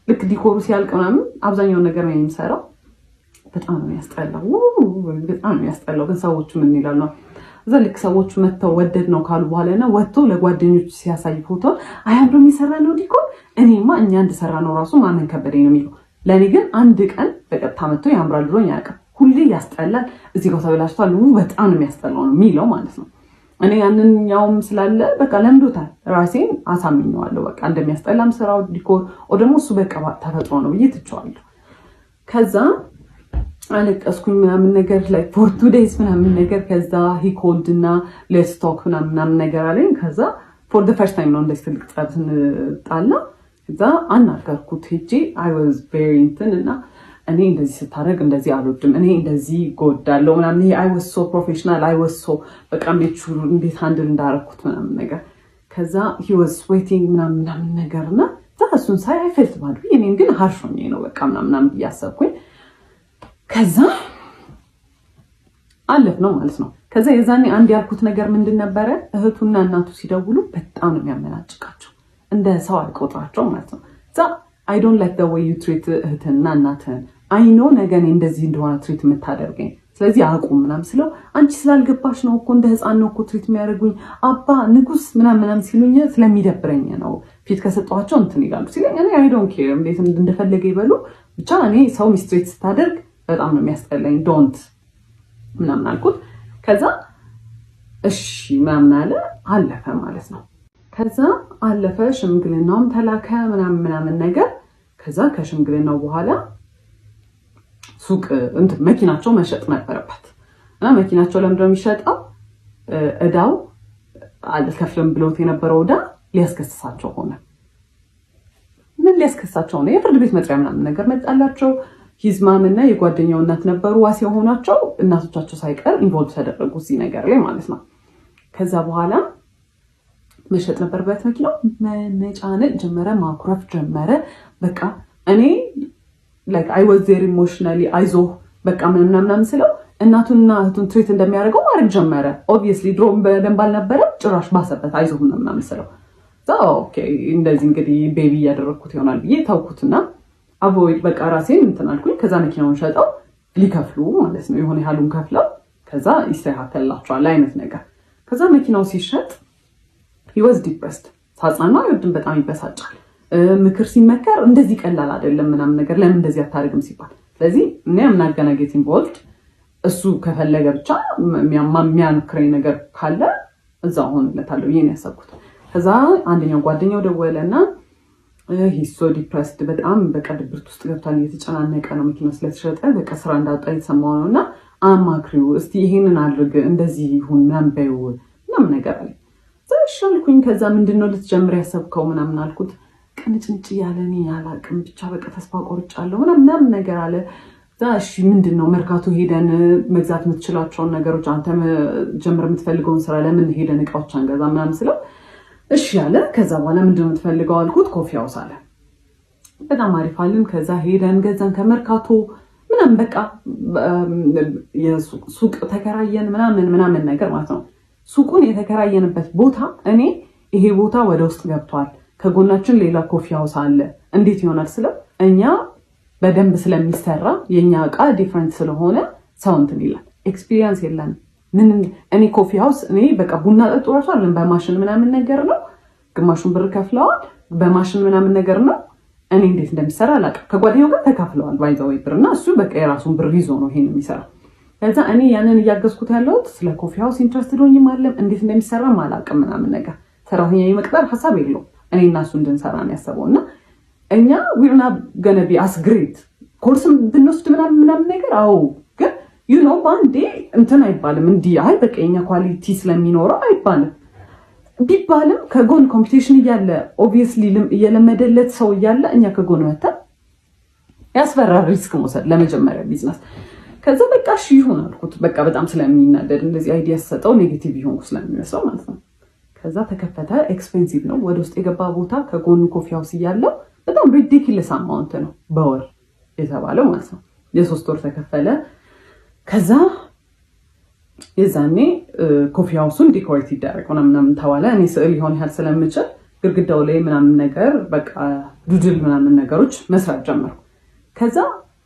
ልክ ዲኮሩ ሲያልቅ ምናምን አብዛኛውን ነገር ነው የሚሰራው። በጣም ነው የሚያስጠላው፣ በጣም ነው የሚያስጠላው። ግን ሰዎቹ ምን ይላሉ? እዛ ልክ ሰዎቹ መጥተው ወደድ ነው ካሉ በኋላ ና ወጥቶ ለጓደኞቹ ሲያሳይ ፎቶ አያምርም የሰራ ነው ዲኮር፣ እኔማ እኛ እንደሰራ ነው ራሱ ማመን ከበደኝ ነው የሚለው። ለእኔ ግን አንድ ቀን በቀጥታ መጥቶ ያምራል ብሎኝ አያውቅም። ሁሌ ያስጠላል፣ እዚህ ጋር ተበላሽቷል፣ በጣም ነው የሚያስጠላው ነው የሚለው ማለት ነው። እኔ ያንኛውም ስላለ በቃ ለምዶታል። ራሴን አሳምኘዋለሁ። በቃ እንደሚያስጠላም ስራው ዲኮር ደግሞ እሱ በቃ ተፈጥሮ ነው ብዬ ትቼዋለሁ። ከዛ አለቀስኩኝ ምናምን ነገር like for 2 days ምናምን ነገር። ከዛ he called እና let's talk ምናምን ምናምን ነገር አለኝ። ከዛ for the first time ነው እንደዚህ ትልቅ ጸብ ስንጣላ። ከዛ አናገርኩት ሄጄ። I was very እንትን እና እኔ እንደዚህ ስታደርግ እንደዚህ አልወድም፣ እኔ እንደዚህ ጎዳለው ምናምን። ይሄ I was so professional፣ I was so በቃ እንዴት እንዴት handle እንዳረኩት ምናምን ነገር። ከዛ he was sweating ምናምን ምናምን ነገር እና እሱን ሳይ I felt bad። እኔም ግን harsh ሆኜ ነው በቃ ምናምን ምናምን ብዬ አሰብኩኝ። ከዛ አለፍ ነው ማለት ነው። ከዛ የዛኔ አንድ ያልኩት ነገር ምንድን ነበረ? እህቱና እናቱ ሲደውሉ በጣም ነው የሚያመናጭቃቸው፣ እንደ ሰው አይቆጥራቸው ማለት ነው። እዛ I don't like the way you treat እህትህንና እናትህን፣ I know ነገ እኔ እንደዚህ እንደሆነ treat የምታደርገኝ፣ ስለዚህ አቁም ምናምን ስለው አንቺ ስላልገባሽ ነው እኮ፣ እንደ ህፃን ነው እኮ treat የሚያደርጉኝ፣ አባ ንጉስ ምናምን ምናምን ሲሉኝ ስለሚደብረኝ ነው፣ ፊት ከሰጠኋቸው እንትን ይላሉ ሲለኝ እኔ I don't care፣ እንዴት እንደፈለገ ይበሉ፣ ብቻ እኔ ሰው mistreat ስታደርግ በጣም ነው የሚያስጠላኝ፣ don't ምናምን አልኩት። ከዛ እሺ ምናምን አለ፣ አለፈ ማለት ነው። ከዛ አለፈ፣ ሽምግልናውም ተላከ ምናምን ምናምን ነገር። ከዛ ከሽምግልናው በኋላ ሱቅ እንትን መኪናቸው መሸጥ ነበረበት። እና መኪናቸው ለምንድነው የሚሸጠው? እዳው አልከፍልም ብሎት የነበረው እዳ ሊያስከስሳቸው ሆነ። ምን ሊያስከሳቸው ነው? የፍርድ ቤት መጥሪያ ምናምን ነገር መጣላቸው። His mom እና የጓደኛው እናት ነበሩ ዋስ የሆኗቸው። እናቶቻቸው ሳይቀር involve ተደረጉ እዚህ ነገር ላይ ማለት ነው። ከዛ በኋላ መሸጥ ነበረበት መኪናው። መነጫነጭ ጀመረ፣ ማኩረፍ ጀመረ። በቃ እኔ like I was there emotionally፣ አይዞህ በቃ ምናምን ምናምን ስለው እናቱንና እህቱን treat እንደሚያደርገው ማድረግ ጀመረ። Obviously ድሮም በደንብ አልነበረም፣ ጭራሽ ባሰበት። አይዞህ ምናምን ስለው okay እንደዚህ እንግዲህ baby እያደረግኩት ይሆናል ብዬ ተውኩትና avoid በቃ ራሴን እንትን አልኩኝ። ከዛ መኪናውን ሸጠው ሊከፍሉ ማለት ነው፣ የሆነ ያህሉን ከፍለው ከዛ ይስተካከልላቸዋል አይነት ነገር። ከዛ መኪናው ሲሸጥ he was depressed። ሳጽናና አይወድም፣ በጣም ይበሳጫል። ምክር ሲመከር እንደዚህ ቀላል አይደለም ምናምን ነገር፣ ለምን እንደዚህ አታደርግም ሲባል፣ ስለዚህ እኔ I'm not gonna get involved፣ እሱ ከፈለገ ብቻ የሚያምክረኝ ነገር ካለ እዛ ሆንለታለሁ ብዬ ነው ያሰብኩት። ከዛ አንደኛው ጓደኛው ደወለ እና he's so depressed፣ በጣም በቃ ድብርት ውስጥ ገብቷል፣ እየተጨናነቀ ነው፣ መኪና ስለተሸጠ በቃ ስራ እንዳጣ የተሰማው ነው እና አማክሪው እስቲ፣ ይሄንን አድርግ፣ እንደዚህ ይሁን ምናምን በይው ምናምን ነገር አለ። እሺ አልኩኝ። ከዛ ምንድን ነው ልትጀምር ያሰብከው ምናምን አልኩት። ቅንጭንጭ እያለ እኔ አላቅም ብቻ በቃ ተስፋ ቆርጫለሁ ምናምን ነገር አለ። እሺ ምንድን ነው፣ መርካቶ ሄደን መግዛት የምትችላቸውን ነገሮች፣ አንተ ጀምር የምትፈልገውን ስራ ለምን ሄደን እቃዎች አንገዛ ምናምን ስለው እሺ አለ። ከዛ በኋላ ምንድን ነው የምትፈልገው አልኩት። Coffee house አለ። በጣም አሪፍ አልን። ከዛ ሄደን ገዛን ከመርካቶ ምናምን፣ በቃ ሱቅ ተከራየን ምናምን ምናምን ነገር ማለት ነው። ሱቁን የተከራየንበት ቦታ እኔ ይሄ ቦታ ወደ ውስጥ ገብቷል፣ ከጎናችን ሌላ coffee house አለ፣ እንዴት ይሆናል ስለው እኛ በደንብ ስለሚሰራ፣ የእኛ እቃ different ስለሆነ ሰው እንትን ይላል። Experience የለንም። ምን እኔ coffee house እኔ በቃ ቡና ጠጡ እራሱ አይደለም፣ በማሽን ምናምን ነገር ነው። ግማሹን ብር ከፍለዋል። በማሽን ምናምን ነገር ነው። እኔ እንዴት እንደሚሰራ አላውቅም። ከጓደኛው ጋር ተካፍለዋል by the way ብር እና እሱ በቃ የራሱን ብር ይዞ ነው ይሄን የሚሰራው። ከዛ እኔ ያንን እያገዝኩት ያለሁት ስለ coffee house interested ሆኜም አለም፣ እንዴት እንደሚሰራም አላውቅም ምናምን ነገር፣ ሰራተኛ የመቅጠር ሀሳብ የለውም። እኔ እና እሱ እንድንሰራ ነው ያሰበው እና እኛ we're not gonna be as great፣ ኮርስም ብንወስድ ምናምን ምናምን ነገር አዎ፣ ግን በአንዴ እንትን አይባልም። እንዲህ አይ በቃ የኛ quality ስለሚኖረው አይባልም። ቢባልም ከጎን competition እያለ፣ obviously እየለመደለት ሰው እያለ እኛ ከጎን መተን ያስፈራል risk መውሰድ ለመጀመሪያ ቢዝነስ። ከዛ በቃ እሺ ይሁን አልኩት። በቃ በጣም ስለሚናደድ እንደዚህ idea ሰጠው negative ይሆንኩ ስለሚመስለው ማለት ነው። ከዛ ተከፈተ። Expensive ነው። ወደ ውስጥ የገባ ቦታ ከጎኑ coffee house እያለው በጣም ridiculous amount ነው በወር የተባለው ማለት ነው። የ3 ወር ተከፈለ። ከዛ የዛኔ coffee house ኡን decorate ይደረግ ምናምን ተባለ። እኔ ስዕል ሊሆን ያህል ስለምችል ግድግዳው ላይ ምናምን ነገር በቃ doodle ምናምን ነገሮች መስራት ጀመርኩ። ከዛ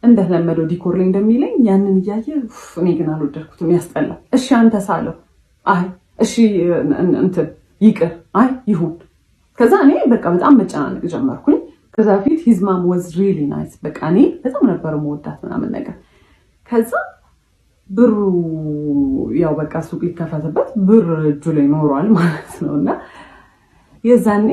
እንደለመደው decor ላይ እንደሚለኝ ያንን እያየ እኔ ግን አልወደድኩትም፣ ያስጠላል። እሺ አንተ ሳለው፣ አይ እሺ እንትን ይቅር፣ አይ ይሁን። ከዛ እኔ በቃ በጣም መጨናነቅ ጀመርኩኝ። ከዛ በፊት his mom was really nice፣ በቃ እኔ በጣም ነበር መወዳት ምናምን ነገር። ከዛ ብሩ ያው በቃ ሱቅ ሊከፈትበት ብር እጁ ላይ ኖሯል ማለት ነው። እና የዛኔ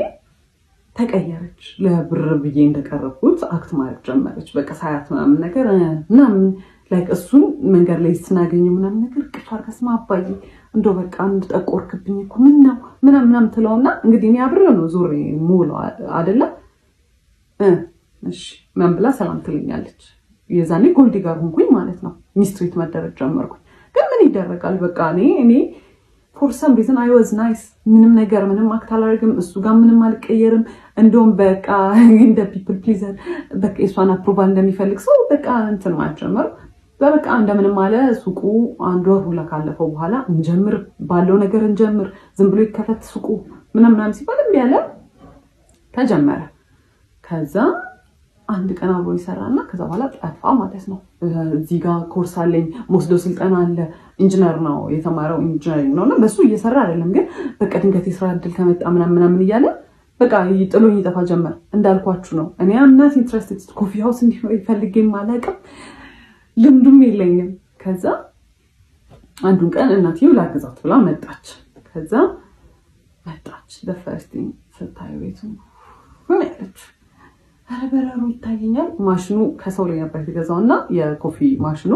ተቀየረች። ለብር ብዬ እንደቀረብኩት act ማድረግ ጀመረች። በቃ ሳያት ምናምን ነገር ምናምን like እሱን መንገድ ላይ ስናገኘው ምናምን ነገር ቅፍ አድርጋ ስማ አባዬ እንደው በቃ አንድ ጠቆርክብኝ እኮ፣ ምን ነው ምናምን ምናምን ትለውና እንግዲህ እኔ አብሬው ነው ዞሬ የምውለው አይደለም፣ እሺ ምናምን ብላ ሰላም ትለኛለች። የዛኔ gold digger ሆንኩኝ ማለት ነው። Mistreat መደረግ ጀመርኩኝ። ግን ምን ይደረጋል፣ በቃ እኔ for some reason I was nice። ምንም ነገር ምንም act አላደርግም። እሱ ጋር ምንም አልቀየርም። እንደውም በቃ እንደ people pleaser፣ በቃ የእሷን approval እንደሚፈልግ ሰው በቃ እንትን ማለት ጀመርኩ። በበቃ እንደምንም አለ፣ ሱቁ አንድ ወር ሁላ ካለፈው በኋላ እንጀምር ባለው ነገር እንጀምር፣ ዝም ብሎ ይከፈት ሱቁ ምናምን ምናምን ሲባል እምቢ አለ። ተጀመረ። ከዛ አንድ ቀን አብሮ ይሰራና ከዛ በኋላ ጠፋ ማለት ነው። እዚህ ጋር ኮርስ አለኝ፣ መወስደው ስልጠና አለ። ኢንጂነር ነው የተማረው፣ engineering ነው እና በሱ እየሰራ አይደለም፣ ግን በቃ ድንገት የስራ እድል ከመጣ ምናምን ምናምን እያለ በቃ ጥሎኝ ይጠፋ ጀመር። እንዳልኳችሁ ነው፣ እኔ I'm not interested፣ coffee house እንዲኖር ፈልጌም አላውቅም፣ ልምዱም የለኝም። ከዛ አንዱን ቀን እናትየው ላግዛት ብላ መጣች። ከዛ መጣች፣ the first thing ስታየው ቤቱ ምን ያለች ኧረ በረሮ ይታየኛል። ማሽኑ ከሰው ላይ ነበር የተገዛው እና የ coffee ማሽኑ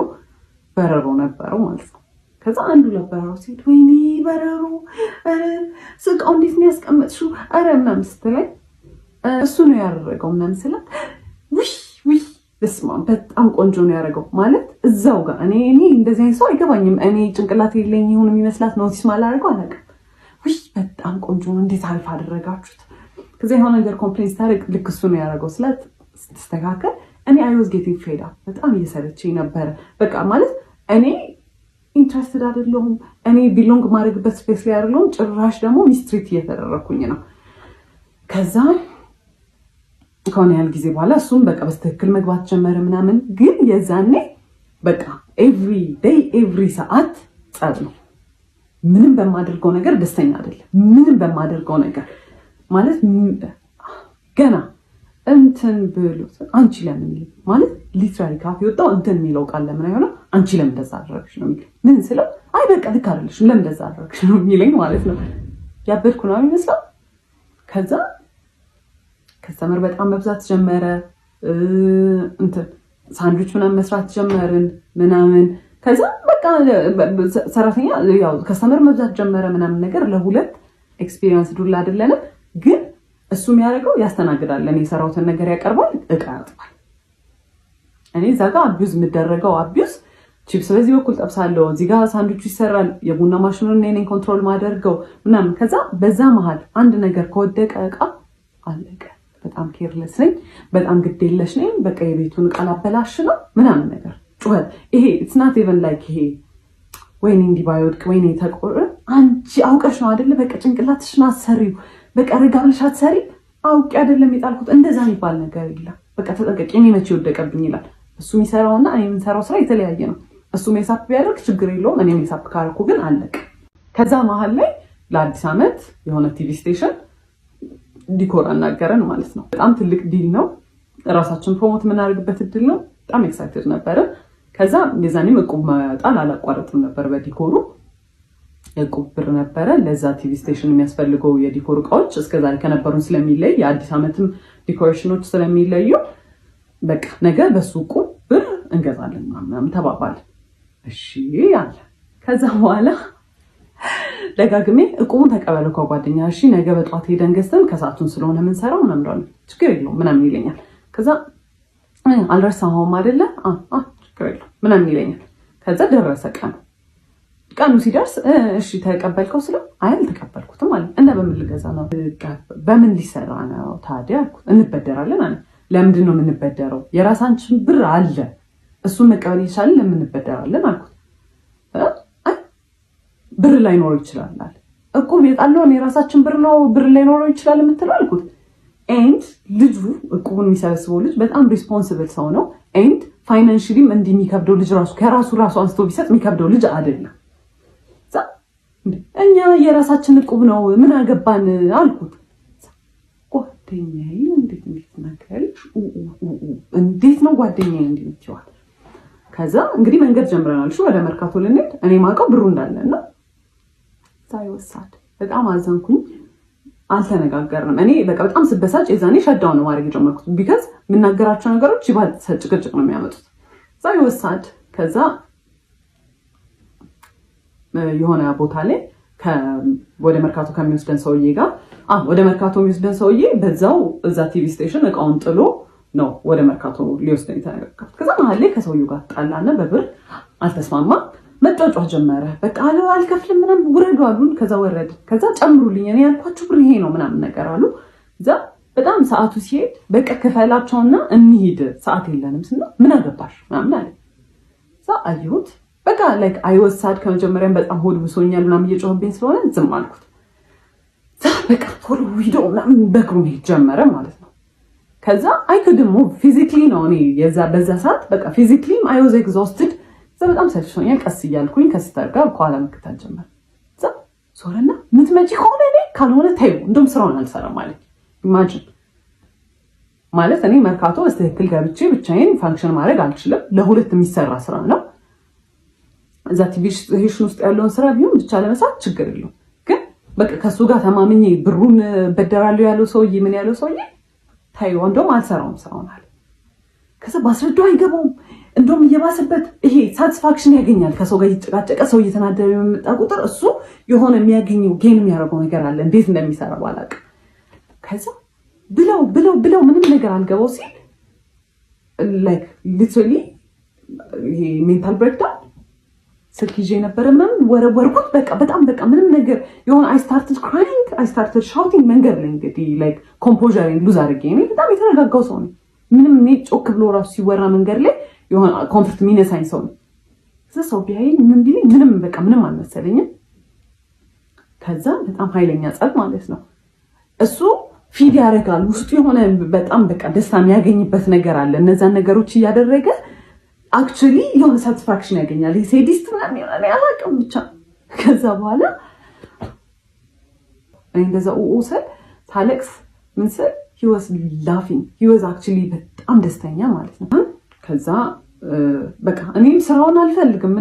በረሮ ነበረው ማለት ነው። ከዛ አንዱ ለበረሮ ሲሄድ ወይኔ በረሮ፣ ኧረ እቃው እንዴት ነው ያስቀመጥሽው? ኧረ ምናምን ስትለኝ እሱ ነው ያደረገው ምናምን ስላት ውይ ውይ በስመ አብ በጣም ቆንጆ ነው ያደረገው ማለት እዛው ጋር እኔ እንደዚህ አይነት ሰው አይገባኝም። እኔ ጭንቅላት የለኝ ይሁን የሚመስላት notice ማላደርገው አላውቅም። ውይ በጣም ቆንጆ ነው፣ እንዴት አሪፍ አደረጋችሁት። ከዚያ የሆነ ነገር complain ስታደርግ ልክ እሱ ነው ያደረገው ስላት ስትስተካከል እኔ I was getting fed up፣ በጣም እየሰለቸኝ ነበረ። በቃ ማለት እኔ interested አይደለሁም። እኔ belong ማድረግበት space ላይ አይደለሁም። ጭራሽ ደግሞ mistreat እየተደረግኩኝ ነው። ከዛ ከሆነ ያህል ጊዜ በኋላ እሱም በቃ በስትክክል መግባት ጀመረ ምናምን። ግን የዛኔ በቃ every day every ሰዓት ጸብ ነው። ምንም በማደርገው ነገር ደስተኛ አይደለም። ምንም በማደርገው ነገር ማለት ገና እንትን ብሎ አንቺ ለምን ማለት literally ካፍ የወጣው እንትን የሚለው ቃል ለምን አይሆንም? አንቺ ለምን እንደዛ አደረግሽ ነው የሚለኝ። ምን ስለው አይ በቃ ልክ አይደለሽም ለምን እንደዛ አደረግሽ ነው የሚለኝ ማለት ነው። ያበድኩ ነው የሚመስለው። ከዛ customer በጣም መብዛት ጀመረ። እንትን ሳንድዊች ምናምን መስራት ጀመርን ምናምን። ከዛ በቃ ሰራተኛ ያው customer መብዛት ጀመረ ምናምን ነገር። ለሁለት experience ዱላ አይደለንም፣ ግን እሱ የሚያደርገው ያስተናግዳል። እኔ የሰራሁትን ነገር ያቀርባል፣ እቃ ያጥባል። እኔ እዛ ጋር abuse የምደረገው abuse፣ ቺፕስ በዚህ በኩል ጠብሳለሁ፣ እዚህ ጋር ሳንድዊቹ ይሰራል፣ የቡና ማሽኑን እኔ ነኝ control ማደርገው ምናምን። ከዛ በዛ መሀል አንድ ነገር ከወደቀ እቃ አለቀ። በጣም careless ነኝ፣ በጣም ግዴለሽ ነኝ። በቃ የቤቱን እቃ ላበላሽ ነው ምናምን ነገር ጩኸት። ይሄ it's not even like ይሄ ወይኔ እንዲህ ባይወድቅ ወይኔ ተቆር አንቺ አውቀሽ ነው አይደለ? በቃ ጭንቅላትሽን አትሰሪው፣ በቃ ረጋ ብለሽ አትሰሪ። አውቄ አይደለም የጣልኩት እንደዛ የሚባል ነገር የለም። በቃ ተጠንቀቂ፣ እኔ መቼ ወደቀብኝ ይላል። እሱ የሚሰራውና እኔ የምንሰራው ስራ የተለያየ ነው። እሱ mess up ቢያደርግ ችግር የለውም። እኔ mess up ካረኩ ግን አለቅ። ከዛ መሀል ላይ ለአዲስ ዓመት የሆነ TV station decor አናገረን ማለት ነው። በጣም ትልቅ deal ነው። ራሳችን promote የምናደርግበት እድል ነው። በጣም excited ነበርን። ከዛ የዛኔም እቁብ መጣል አላቋረጥም ነበር። በ decor ኡ እቁብ ብር ነበረ። ለዛ TV station የሚያስፈልገው የ decor እቃዎች እስከዛሬ ከነበሩን ስለሚለይ፣ የአዲስ ዓመትም decoration ኖች ስለሚለዩ በቃ ነገ በሱ እቁብ ብር እንገዛለን ምናምን ተባባል። እሺ አለ። ከዛ በኋላ ደጋግሜ እቁቡን ተቀበለው ከጓደኛ፣ እሺ ነገ በጠዋት ሄደን ገዝተን ከሰዓቱን ስለሆነ የምንሰራው ምናምን ችግር የለውም ምናምን ይለኛል። ከዛ አልረሳኸውም አይደለ? ችግር የለውም ምናምን ይለኛል። ከዛ ደረሰ ቀኑ። ቀኑ ሲደርስ እሺ ተቀበልከው ስለው አይ አልተቀበልኩትም አለ። እና በምን ልገዛ ነው? በምን ሊሰራ ነው ታዲያ አልኩት። እንበደራለን አለ። ለምንድን ነው የምንበደረው? የራሳችን ብር አለ፣ እሱን መቀበል እየቻልን ለምን እንበደራለን አልኩት። አይ ብር ላይኖረው ይችላል አለ። እቁብ የጣልነውን የራሳችን ብር ነው ብር ላይኖረው ይችላል የምትለው አልኩት። And ልጁ እቁቡን የሚሰበስበው ልጅ በጣም responsible ሰው ነው። And financially ም እንዲህ የሚከብደው ልጅ ራሱ ከራሱ ራሱ አንስቶ ቢሰጥ የሚከብደው ልጅ አይደለም። እኛ የራሳችን እቁብ ነው ምን አገባን አልኩት። ጓደኛዬ እንዴት እንዴት ትናገሪያለሽ? እንዴት ነው ጓደኛዬ እንዲህ የምትይዋል? ከዛ እንግዲህ መንገድ ጀምረናል። እሺ ወደ መርካቶ ልንሄድ እኔ ማውቀው ብሩ እንዳለ እና ሳይወሳድ በጣም አዘንኩኝ። አልተነጋገርንም። እኔ በቃ በጣም ስበሳጭ የዛኔ shut down ነው ማድረግ የጀመርኩት። Because የምናገራቸው ነገሮች ይባል ጭቅጭቅ ነው የሚያመጡት። እዛ ይወሳድ። ከዛ የሆነ ቦታ ላይ ወደ መርካቶ ከሚወስደን ሰውዬ ጋር፣ ወደ መርካቶ የሚወስደን ሰውዬ በዛው እዛ TV station እቃውን ጥሎ ነው ወደ መርካቶ ሊወስደን የተነጋገሩት። ከዛ መሀል ላይ ከሰውዬው ጋር ጣላና በብር አልተስማማም። መጫጫ ጀመረ። በቃ አልከፍልም ምናምን ውረዱ አሉን። ከዛ ወረድ። ከዛ ጨምሩልኝ እኔ ያልኳችሁ ብር ይሄ ነው ምናምን ነገር አሉ። እዛ በጣም ሰዓቱ ሲሄድ በቃ ክፈላቸውና እንሂድ ሰዓት የለንም ስና ምን አገባሽ ምናምን አለ። እዛ አየሁት። በቃ like I was sad፣ ከመጀመሪያም በጣም ሆድ ብሶኛል ምናምን እየጮህብኝ ስለሆነ ዝም አልኩት። በቃ ቶሎ ሂዶ ምናምን በእግሩ መሄድ ጀመረ ማለት ነው። ከዛ I couldn't move physically ነው እኔ የዛ በዛ ሰዓት በቃ physically ም I was exhausted። እዛ በጣም ሰልችቶኛል። ቀስ እያልኩኝ ከ sister ጋር ከኋላ መከተል ጀመር። እዛ ዞረና ምትመጪ ከሆነ እኔ ካልሆነ ተይው፣ እንደውም ስራውን አልሰራም ማለት። Imagine ማለት እኔ መርካቶ በስትክክል ገብቼ ብቻዬን function ማድረግ አልችልም። ለሁለት የሚሰራ ስራ ነው። እዛ TV station ውስጥ ያለውን ስራ ቢሆን ብቻ ለመስራት ችግር የለውም። ግን በቃ ከእሱ ጋር ተማምኜ ብሩን በደራለሁ ያለው ሰውዬ ምን ያለው ሰውዬ ታዩ፣ እንደውም አልሰራውም ስራውን አለ። ከዛ ባስረዳው አይገባውም። እንደውም እየባሰበት ይሄ satisfaction ያገኛል። ከሰው ጋር እየተጨቃጨቀ፣ ሰው እየተናደደ በመጣ ቁጥር እሱ የሆነ የሚያገኘው፣ gain የሚያደርገው ነገር አለ። እንዴት እንደሚሰራ ባላውቅም። ከዛ ብለው ብለው ብለው ምንም ነገር አልገባው ሲል like literally ይሄ mental breakdown፣ ስልክ ይዤ ነበረ ምናምን ወረወርኩት። በቃ በጣም፣ በቃ ምንም ነገር የሆነ I started crying, I started shouting መንገድ ላይ። እንግዲህ like composure lose አድርጌ፣ እኔ በጣም የተረጋጋው ሰው ነኝ። ምንም እኔ ጮክ ብሎ ራሱ ሲወራ መንገድ ላይ የሆነ comfort የሚነሳኝ ሰው ነው። እዛ ሰው ቢያየኝ ምን ቢለኝ ምንም በቃ ምንም አልመሰለኝም። ከዛ በጣም ኃይለኛ ጸብ ማለት ነው። እሱ feed ያደርጋል፣ ውስጡ የሆነ በጣም በቃ ደስታ የሚያገኝበት ነገር አለ። እነዛን ነገሮች እያደረገ actually የሆነ satisfaction ያገኛል። Sadist ምናምን ይሆናል፣ አላውቅም ብቻ። ከዛ በኋላ እኔ እንደዛ ኡኡ ስል፣ ሳለቅስ፣ ምን ስል he was laughing, he was actually በጣም ደስተኛ ማለት ነው። ከዛ በቃ እኔም ስራውን አልፈልግም።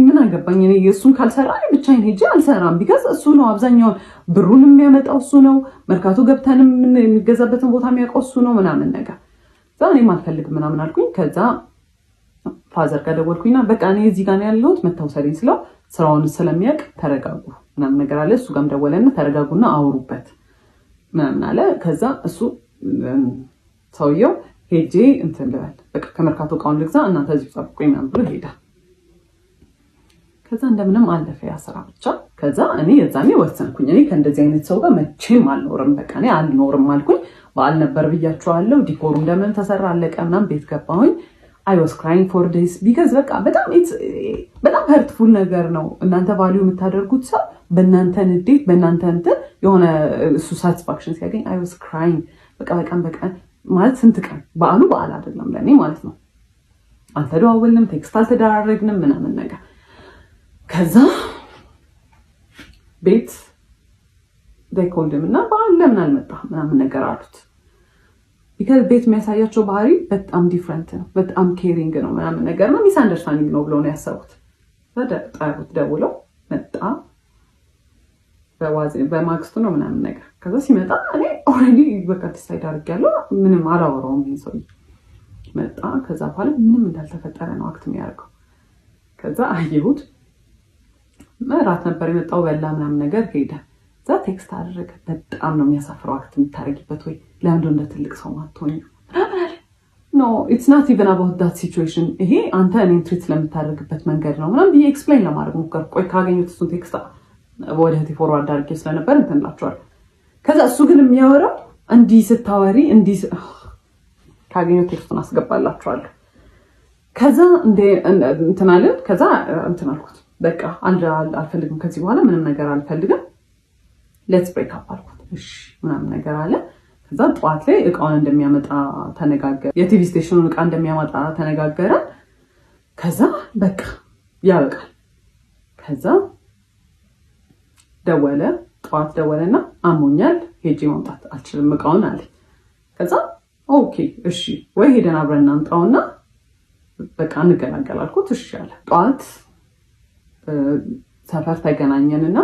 ምን አገባኝ እኔ፣ እሱን ካልሰራ ብቻዬን ሄጄ አልሰራም። Because እሱ ነው አብዛኛውን ብሩን የሚያመጣው፣ እሱ ነው። መርካቶ ገብተንም የሚገዛበትን ቦታ የሚያውቀው እሱ ነው ምናምን ነገር። እዛ እኔም አልፈልግም ምናምን አልኩኝ። ከዛ father ጋር ደወልኩኝና በቃ እኔ እዚህ ጋር ነው ያለሁት፣ መተህ ውሰደኝ ስለው ስራውን ስለሚያውቅ ተረጋጉ ምናምን ነገር አለ። እሱ ጋርም ደወለና ተረጋጉና አውሩበት ምናምን አለ። ከዛ እሱ ሰውየው ሄጄ እንትን ልበል፣ በቃ ከመርካቶ እቃውን ልግዛ፣ እናንተ እዚሁ ጠብቁኝ ምናምን ብሎ ሄዳ። ከዛ እንደምንም አለፈ ያ ስራ ብቻ። ከዛ እኔ የዛኔ ወሰንኩኝ፣ እኔ ከእንደዚህ አይነት ሰው ጋር መቼም አልኖርም፣ በቃ እኔ አልኖርም አልኩኝ። በዓል ነበር ብያቸዋለሁ። Decor ኡ እንደምንም ተሰራ፣ አለቀ ምናምን፣ ቤት ገባሁኝ። I was crying for days because በቃ በጣም በጣም hurtful ነገር ነው። እናንተ value የምታደርጉት ሰው በእናንተ ንዴት፣ በእናንተ እንትን የሆነ እሱ satisfaction ሲያገኝ I was crying። በቃ በቀን በቀን ማለት ስንት ቀን በዓሉ በዓል አይደለም ለእኔ ማለት ነው። አልተደዋወልንም፣ text አልተደራረግንም ምናምን ነገር። ከዛ ቤት called him እና በዓል ለምን አልመጣ ምናምን ነገር አሉት። Because ቤት የሚያሳያቸው ባህሪ በጣም different ነው፣ በጣም caring ነው ምናምን ነገር ነው። Misunderstanding ነው ብለው ነው ያሰቡት። ጠሩት፣ ደውለው መጣ። በማግስቱ ነው ምናምን ነገር። ከዛ ሲመጣ እኔ already በቃ decide አድርጌያለሁ። ምንም አላወራውም። ይሄን ሰውዬ መጣ። ከዛ በኋላ ምንም እንዳልተፈጠረ ነው act የሚያደርገው። ከዛ አየሁት። እራት ነበር የመጣው፣ በላ ምናምን ነገር ሄደ። እዛ text አደረገ። በጣም ነው የሚያሳፍረው act የምታደርጊበት፣ ወይ ለምንድን እንደ ትልቅ ሰው ማትሆኚው ምናምን አለ። No, it's not even about that situation፣ ይሄ አንተ እኔን treat ስለምታደርግበት መንገድ ነው ምናምን ብዬ explain ለማድረግ ሞከርኩ። ቆይ ካገኙት እሱን text ወደ እህቴ forward አድርጌ ስለነበር እንትን እላቸዋለሁ። ከዛ እሱ ግን የሚያወራው እንዲህ ስታወሪ እንዲህ፣ ካገኘሁት text ኡን አስገባላችኋለሁ። ከዛ እንትን አለን። ከዛ እንትን አልኩት፣ በቃ አልፈልግም፣ ከዚህ በኋላ ምንም ነገር አልፈልግም፣ let's break up አልኩት። እሺ ምናምን ነገር አለ። ከዛ ጠዋት ላይ እቃውን እንደሚያመጣ ተነጋገረ። የ TV station ኑን እቃ እንደሚያመጣ ተነጋገረ። ከዛ በቃ ያበቃል። ከዛ ደወለ፣ ጠዋት ደወለና አሞኛል፣ ሄጄ ማምጣት አልችልም እቃውን አለ። ከዛ okay እሺ ወይ ሄደን አብረን እናምጣውና በቃ እንገላገል አልኩት። እሺ አለ። ጠዋት ሰፈር ተገናኘንና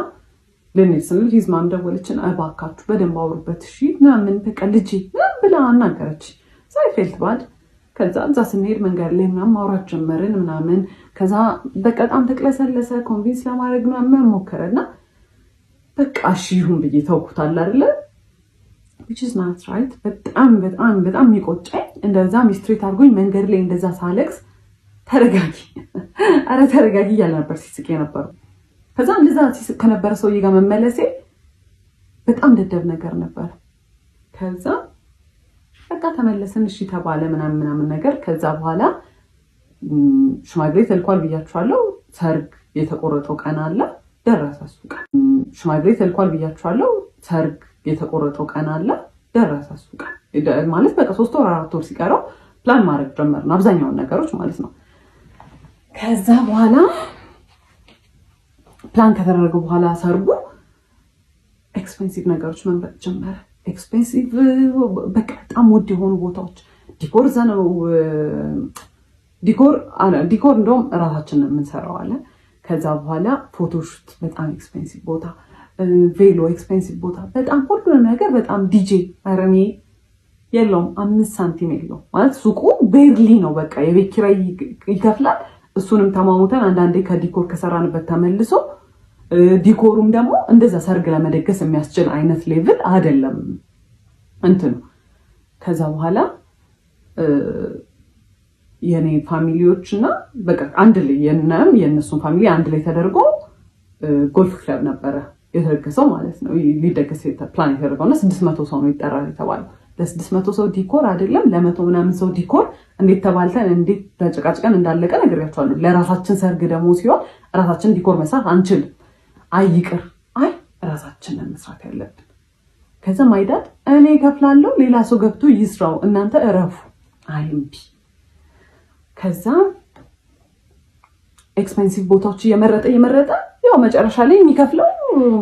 ልንሄድ ስንል his mom ደወለችን። እባካችሁ በደንብ አውሩበት እሺ ምናምን፣ በቃ ልጄ ምናምን ብላ አናገረች። I felt bad። ከዛ እዛ ስንሄድ መንገድ ላይ ምናምን ማውራት ጀመርን ምናምን። ከዛ በቃ በጣም ተቅለሰለሰ። Convince ለማድረግ ምናምን ሞከረና በቃ እሺ ይሁን ብዬ ተውኩታል አይደለ፣ which is not right። በጣም በጣም በጣም የሚቆጨኝ እንደዛ mistreat አድርጎኝ መንገድ ላይ እንደዛ ሳለቅስ ተረጋጊ፣ አረ ተረጋጊ እያለ ነበር ሲስቅ የነበረው። ከዛ እንደዛ ሲስቅ ከነበረ ሰውዬ ጋር መመለሴ በጣም ደደብ ነገር ነበር። ከዛ በቃ ተመለስን፣ እሺ ተባለ ምናምን ምናምን ነገር። ከዛ በኋላ ሽማግሌ ተልኳል ብያችኋለሁ። ሰርግ የተቆረጠው ቀን አለ፣ ደረሰ እሱ ቀን። ሽማግሌ ተልኳል ብያችኋለሁ። ሰርግ የተቆረጠው ቀን አለ፣ ደረሰ እሱ ቀን። ማለት በቃ 3 ወር 4 ወር ሲቀረው ፕላን ማድረግ ጀመርን፣ አብዛኛውን ነገሮች ማለት ነው። ከዛ በኋላ ፕላን ከተደረገ በኋላ ሰርጉ expensive ነገሮች መምረጥ ጀመረ። Expensive፣ በቃ በጣም ውድ የሆኑ ቦታዎች፣ decor እዛ ነው። Decor እንደውም እራሳችን የምንሰራው አለ። ከዛ በኋላ photoshoot በጣም expensive ቦታ፣ ቬሎ expensive ቦታ፣ በጣም ሁሉንም ነገር በጣም፣ ዲጄ፣ ኧረ እኔ የለውም፣ 5 ሳንቲም የለውም። ማለት ሱቁ barely ነው፣ በቃ የቤት ኪራይ ይከፍላል። እሱንም ተማሙተን አንዳንዴ ከ decor ከሰራንበት ተመልሶ፣ decor ኡም ደግሞ እንደዛ ሰርግ ለመደገስ የሚያስችል አይነት level አይደለም እንትኑ። ከዛ በኋላ የኔ family ዎች እና በቃ አንድ ላይ የነም የእነሱን family አንድ ላይ ተደርጎ golf club ነበረ የተደገሰው ማለት ነው። ሊደገስ ፕላን የተደረገው እና 600 ሰው ነው ይጠራል የተባለው። ለ600 ሰው decor አይደለም፣ ለ100 ምናምን ሰው decor እንዴት ተባልተን እንዴት ተጨቃጭቀን እንዳለቀ ነግሬያቸዋለሁ። ለራሳችን ሰርግ ደግሞ ሲሆን ራሳችን decor መስራት አንችልም። አይ ይቅር፣ አይ ራሳችንን መስራት ያለብን። ከዛ my dad እኔ እከፍላለሁ፣ ሌላ ሰው ገብቶ ይስራው፣ እናንተ እረፉ። አይ እምቢ። ከዛ expensive ቦታዎች እየመረጠ እየመረጠ ያው መጨረሻ ላይ የሚከፍለው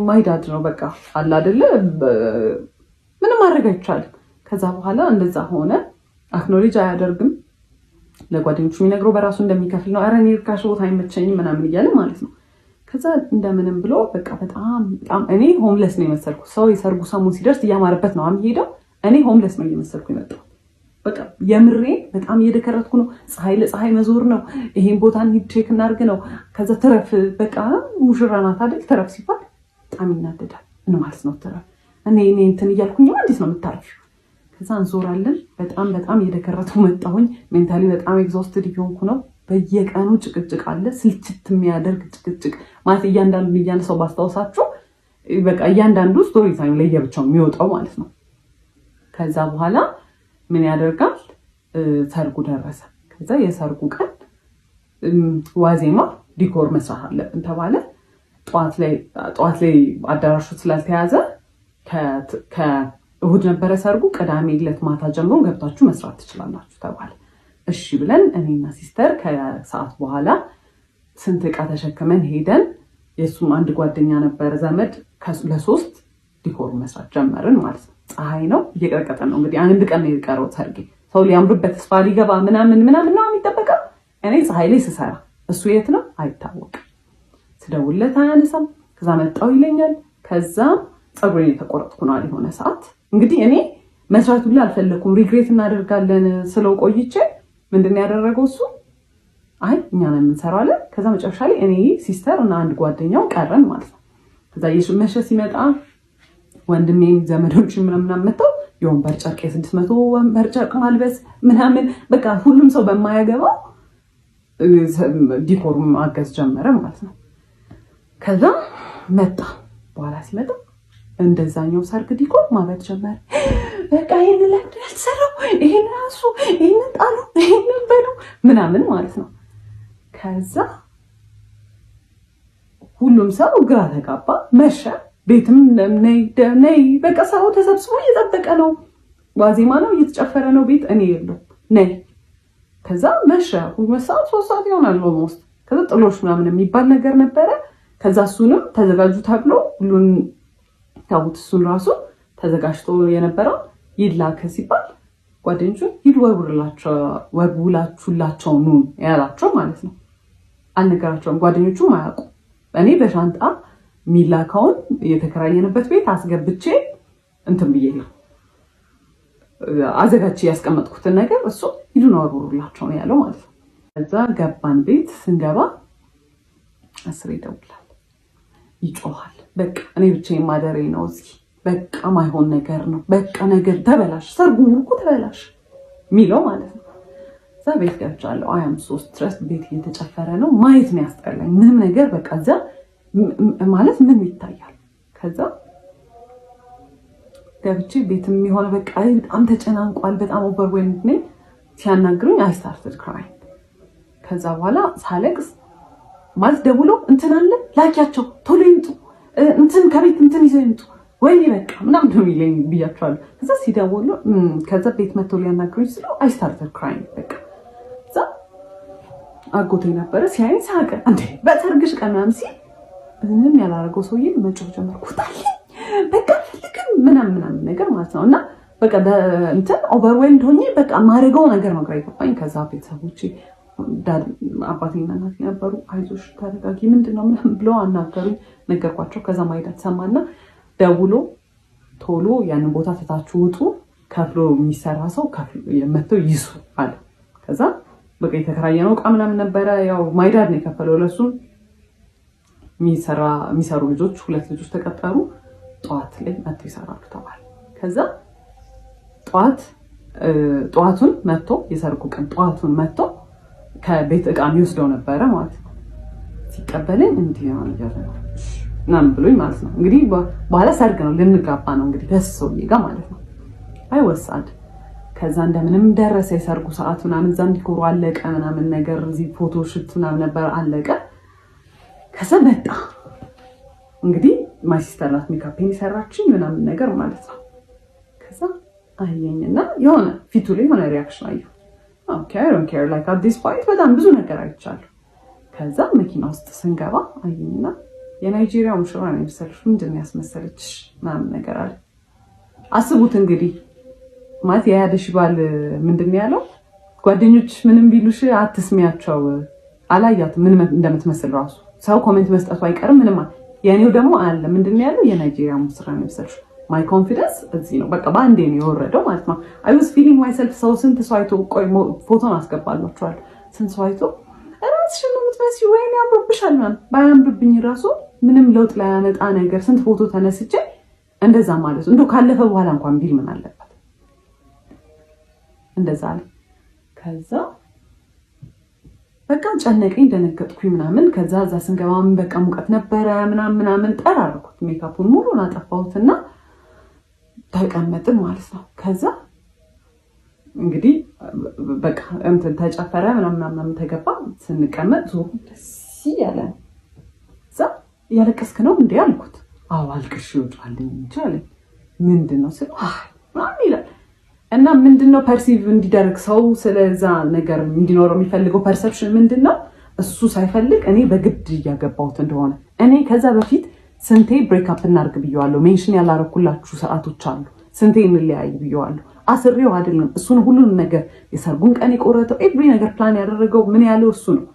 my dad ነው። በቃ አለ አይደለ፣ ምንም ማድረግ አይቻልም። ከዛ በኋላ እንደዛ ሆነ። Acknowledge አያደርግም። ለጓደኞቹ የሚነግረው በራሱ እንደሚከፍል ነው። ኧረ እኔ ርካሽ ቦታ አይመቸኝም ምናምን እያለ ማለት ነው። ከዛ እንደምንም ብሎ በቃ በጣም በጣም እኔ homeless ነው የመሰልኩት። ሰው የሰርጉ ሰሞን ሲደርስ እያማረበት ነው የሚሄደው። እኔ homeless ነው እየመሰልኩ የመጣው። በቃ የምሬ በጣም እየደከረትኩ ነው። ፀሐይ ለፀሐይ መዞር ነው። ይሄን ቦታ እንሂድ check እናድርግ ነው። ከዛ ትረፍ፣ በቃ ሙሽራ ናት አይደል? ትረፍ ሲባል በጣም ይናደዳል። ምን ማለት ነው ትረፍ? እኔ እንትን እያልኩኝ እንዴት ነው የምታረፊው? ከዛ እንዞራለን። በጣም በጣም እየደከረቱ መጣሁኝ። Mentally በጣም exhausted እየሆንኩ ነው። በየቀኑ ጭቅጭቅ አለ። ስልችት የሚያደርግ ጭቅጭቅ ማለት እያንዳንዱ እያነሳው ባስታውሳችሁ በቃ እያንዳንዱ story time ለየብቻው የሚወጣው ማለት ነው። ከዛ በኋላ ምን ያደርጋል? ሰርጉ ደረሰ። ከዛ የሰርጉ ቀን ዋዜማ decor መስራት አለብን ተባለ። ጠዋት ላይ አዳራሹ ስላልተያዘ ከእሁድ ነበረ ሰርጉ። ቅዳሜ ዕለት ማታ ጀምሮ ገብታችሁ መስራት ትችላላችሁ ተባለ። እሺ ብለን እኔና sister ከሰዓት በኋላ ስንት ዕቃ ተሸክመን ሄደን፣ የእሱም አንድ ጓደኛ ነበረ ዘመድ፣ ለሶስት decor መስራት ጀመርን ማለት ነው። ፀሐይ ነው፣ እየቀጠቀጠን ነው። እንግዲህ አንድ ቀን ነው የቀረው ሰርጌ። ሰው ሊያምርበት ስፓ ሊገባ ምናምን ምናምን ነው የሚጠበቀው። እኔ ፀሐይ ላይ ስሰራ እሱ የት ነው አይታወቅም። ስደውልለት አያነሳም። ከዛ መጣው ይለኛል። ከዛ ፀጉሬን የተቆረጥኩ ነው የሆነ ሰዓት። እንግዲህ እኔ መስራቱ ላይ አልፈለኩም። Regret እናደርጋለን ስለው ቆይቼ ምንድን ነው ያደረገው እሱ፣ አይ እኛ ነው የምንሰራው አለ። ከዛ መጨረሻ ላይ እኔ፣ sister እና አንድ ጓደኛው ቀረን ማለት ነው። ከዛ እየመሸ ሲመጣ ወንድሜም ዘመዶች ምናምን መጥተው የወንበር ጨርቅ፣ የ600 ወንበር ጨርቅ ማልበስ ምናምን፣ በቃ ሁሉም ሰው በማያገባው decor ማገዝ ጀመረ ማለት ነው። ከዛ መጣ። በኋላ ሲመጣ እንደዛኛው ሰርግ decor ማበድ ጀመረ። በቃ ይሄን ለምንድን ያልተሰራው? ይሄን ራሱ፣ ይሄንን ጣሉ፣ ይሄንን በሉ ምናምን ማለት ነው። ከዛ ሁሉም ሰው ግራ ተጋባ። መሸ። ቤትም ነይ ነይ፣ በቃ ሰው ተሰብስቦ እየጠበቀ ነው። ዋዜማ ነው፣ እየተጨፈረ ነው ቤት፣ እኔ የለሁም፣ ነይ። ከዛ መሸ። 2 ሰዓት 3 ሰዓት ይሆናል almost። ከዛ ጥሎሽ ምናምን የሚባል ነገር ነበረ። ከዛ እሱንም ተዘጋጁ ተብሎ ሁሉን ተዉት። እሱን ራሱ ተዘጋጅቶ የነበረው ይላክ ሲባል ጓደኞቹ ሂዱ ወርውላችሁላቸው ኑ ያላቸው ማለት ነው። አልነገራቸውም። ጓደኞቹም አያውቁ። እኔ በሻንጣ የሚላከውን የተከራየንበት ቤት አስገብቼ እንትን ብዬ ነው አዘጋጅቼ ያስቀመጥኩትን ነገር እሱ ሂዱ ነው ወርውሩላቸው ነው ያለው ማለት ነው። ከዛ ገባን። ቤት ስንገባ 10 ይደውላል፣ ይጮሃል። በቃ እኔ ብቻዬን ማደሬ ነው እዚህ፣ በቃ ማይሆን ነገር ነው፣ በቃ ነገር ተበላሽ፣ ሰርጉ እኮ ተበላሽ የሚለው ማለት ነው። እዛ ቤት ገብቻለሁ። I am so stressed። ቤት እየተጨፈረ ነው። ማየት ነው ያስጠላኝ። ምንም ነገር በቃ እዛ ማለት ምን ይታያል። ከዛ ገብቼ ቤትም የሆነ በቃ በጣም ተጨናንቋል። በጣም overwhelmed ነኝ። ሲያናግሩኝ I started crying። ከዛ በኋላ ሳለቅስ ማለት ደውሎ እንትን አለ ላኪያቸው፣ ቶሎ ይምጡ፣ እንትን ከቤት እንትን ይዘው ይምጡ፣ ወይኔ በቃ ምናምን ነው የሚለኝ ብያቸዋለሁ። ከዛ ሲደውሉ፣ ከዛ ቤት መጥተው ሊያናግሩኝ ስለው I started crying። በቃ እዛ አጎቴ ነበረ፣ ሲያይን ሳቀ። እንዴ በሰርግሽ ቀን ምናምን ሲል ምንም ያላደረገው ሰውዬ መጮህ ጀመርኩ። ውጣልኝ፣ በቃ አልፈልግም ምናምን ምናምን ነገር ማለት ነው። እና በቃ እንትን overwhelmed ሆኜ በቃ ማድረገው ነገር ነው ግራ የገባኝ። ከዛ ቤተሰቦቼ አባቴና እናቴ ነበሩ። አይዞሽ ተረጋጊ፣ ምንድን ነው ምናምን ብለው አናገሩኝ። ነገርኳቸው። ከዛ my dad ሰማና ደውሎ ቶሎ ያንን ቦታ ትታችሁ ውጡ፣ ከፍሎ የሚሰራ ሰው መጥተው ይስሩ አለ። ከዛ በቃ የተከራየነው እቃ ምናምን ነበረ። ያው my dad ነው የከፈለው ለሱም። የሚሰሩ ልጆች ሁለት ልጆች ተቀጠሩ። ጠዋት ላይ መጥተው ይሰራሉ ተባለ። ከዛ ጠዋት ጠዋቱን መጥቶ፣ የሰርጉ ቀን ጠዋቱን መጥቶ ከቤት እቃ የሚወስደው ነበረ ማለት ነው። ሲቀበለኝ እንዲህ ምናምን ብሎኝ ማለት ነው። እንግዲህ በኋላ ሰርግ ነው፣ ልንጋባ ነው እንግዲህ ከሱ ሰውዬ ጋር ማለት ነው። I was sad። ከዛ እንደምንም ደረሰ የሰርጉ ሰዓት ምናምን፣ እዛም decor ኡ አለቀ ምናምን ነገር፣ እዚህ photo shoot ምናምን ነበር፣ አለቀ። ከዛ መጣ። እንግዲህ my sister ናት ሜካፔን የሰራችኝ ምናምን ነገር ማለት ነው። ከዛ አየኝና የሆነ ፊቱ ላይ የሆነ reaction አየሁ። Okay, I don't care, like at this point በጣም ብዙ ነገር አይቻለሁ። ከዛ መኪና ውስጥ ስንገባ አየኝና "የናይጄሪያ ሙሽራ ነው የመሰለሽ፣ ምንድን ነው ያስመሰለችሽ?" ምናምን ነገር አለ። አስቡት እንግዲህ፣ ማለት የያደሽ ባል ምንድን ነው ያለው? "ጓደኞች ምንም ቢሉሽ አትስሚያቸው።" አላያትም ምን እንደምትመስል ራሱ። ሰው comment መስጠቱ አይቀርም። ምንም የእኔው ደግሞ አለ። ምንድን ነው ያለው? "የናይጄሪያ ሙሽራ ነው የመሰለሽ።" My confidence እዚህ ነው። በቃ በአንዴ ነው የወረደው ማለት ነው። I was feeling myself። ሰው ስንት ሰው አይቶ፣ ቆይ ፎቶን አስገባላችኋለሁ። ስንት ሰው አይቶ "ራስሽን ነው የምትመስዪው፣ ወይኔ ያምርብሻል" ምናምን። ባያምርብኝ ራሱ ምንም ለውጥ ላያመጣ ነገር ስንት ፎቶ ተነስቼ እንደዛ ማለት ነው። እንደው ካለፈ በኋላ እንኳን ቢል ምን አለበት? እንደዛ አለ። ከዛ በቃ ጨነቀኝ፣ ደነገጥኩኝ ምናምን። ከዛ እዛ ስንገባም በቃ ሙቀት ነበረ ምናምን ምናምን፣ ጠራርኩት፣ ሜካፑን ሙሉን አጠፋሁትና ተቀመጥን ማለት ነው። ከዛ እንግዲህ በቃ እንትን ተጨፈረ ምናምን ምናምን ተገባ። ስንቀመጥ ዞ ደስ እያለ ነው። እዛ "እያለቀስክ ነው እንዴ?" አልኩት። "አዎ፣ አልቅሼ ይወጣልኝ እንጂ" አለኝ። "ምንድን ነው?" ስለው ምናምን ይላል። እና ምንድን ነው perceive እንዲደረግ፣ ሰው ስለዛ ነገር እንዲኖረው የሚፈልገው perception ምንድን ነው? እሱ ሳይፈልግ እኔ በግድ እያገባሁት እንደሆነ። እኔ ከዛ በፊት ስንቴ break up እናርግ ብየዋለሁ። Mention ያላረኩላችሁ ሰዓቶች አሉ። ስንቴ እንለያይ ብየዋለሁ። አስሬው አይደለም፣ እሱን ሁሉንም ነገር የሰርጉን ቀን የቆረጠው፣ every ነገር ፕላን ያደረገው፣ ምን ያለው እሱ ነው።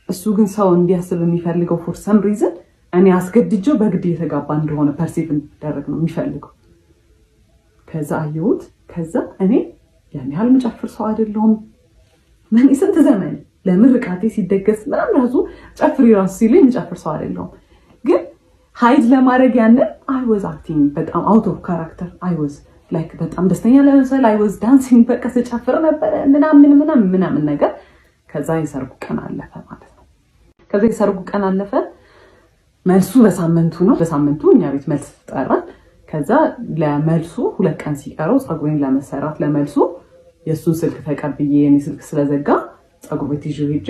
እሱ ግን ሰው እንዲያስብ የሚፈልገው for some reason እኔ አስገድጀው በግድ እየተጋባ እንደሆነ perceive እንዲደረግ ነው የሚፈልገው። ከዛ አየሁት። ከዛ እኔ ያን ያህል ምጨፍር ሰው አይደለሁም። ምን ስንት ዘመን ለምርቃቴ ሲደገስ ምናምን ራሱ ጨፍሪ ራሱ ሲሉኝ የምጨፍር ሰው አይደለሁም። ግን hide ለማድረግ ያንን I was acting በጣም out of character። I was like በጣም ደስተኛ ለመምሰል I was dancing፣ በቃ ስጨፍር ነበረ ምናምን ምናምን ምናምን ነገር። ከዛ የሰርጉ ቀን አለፈ ማለት ነው። ከዛ የሰርጉ ቀን አለፈ። መልሱ በሳምንቱ ነው። በሳምንቱ እኛ ቤት መልስ ጠራን። ከዛ ለመልሱ 2 ቀን ሲቀረው ፀጉሬን ለመሰራት ለመልሱ የእሱን ስልክ ተቀብዬ፣ የኔ ስልክ ስለዘጋ፣ ፀጉር ቤት ይዤው ሄጄ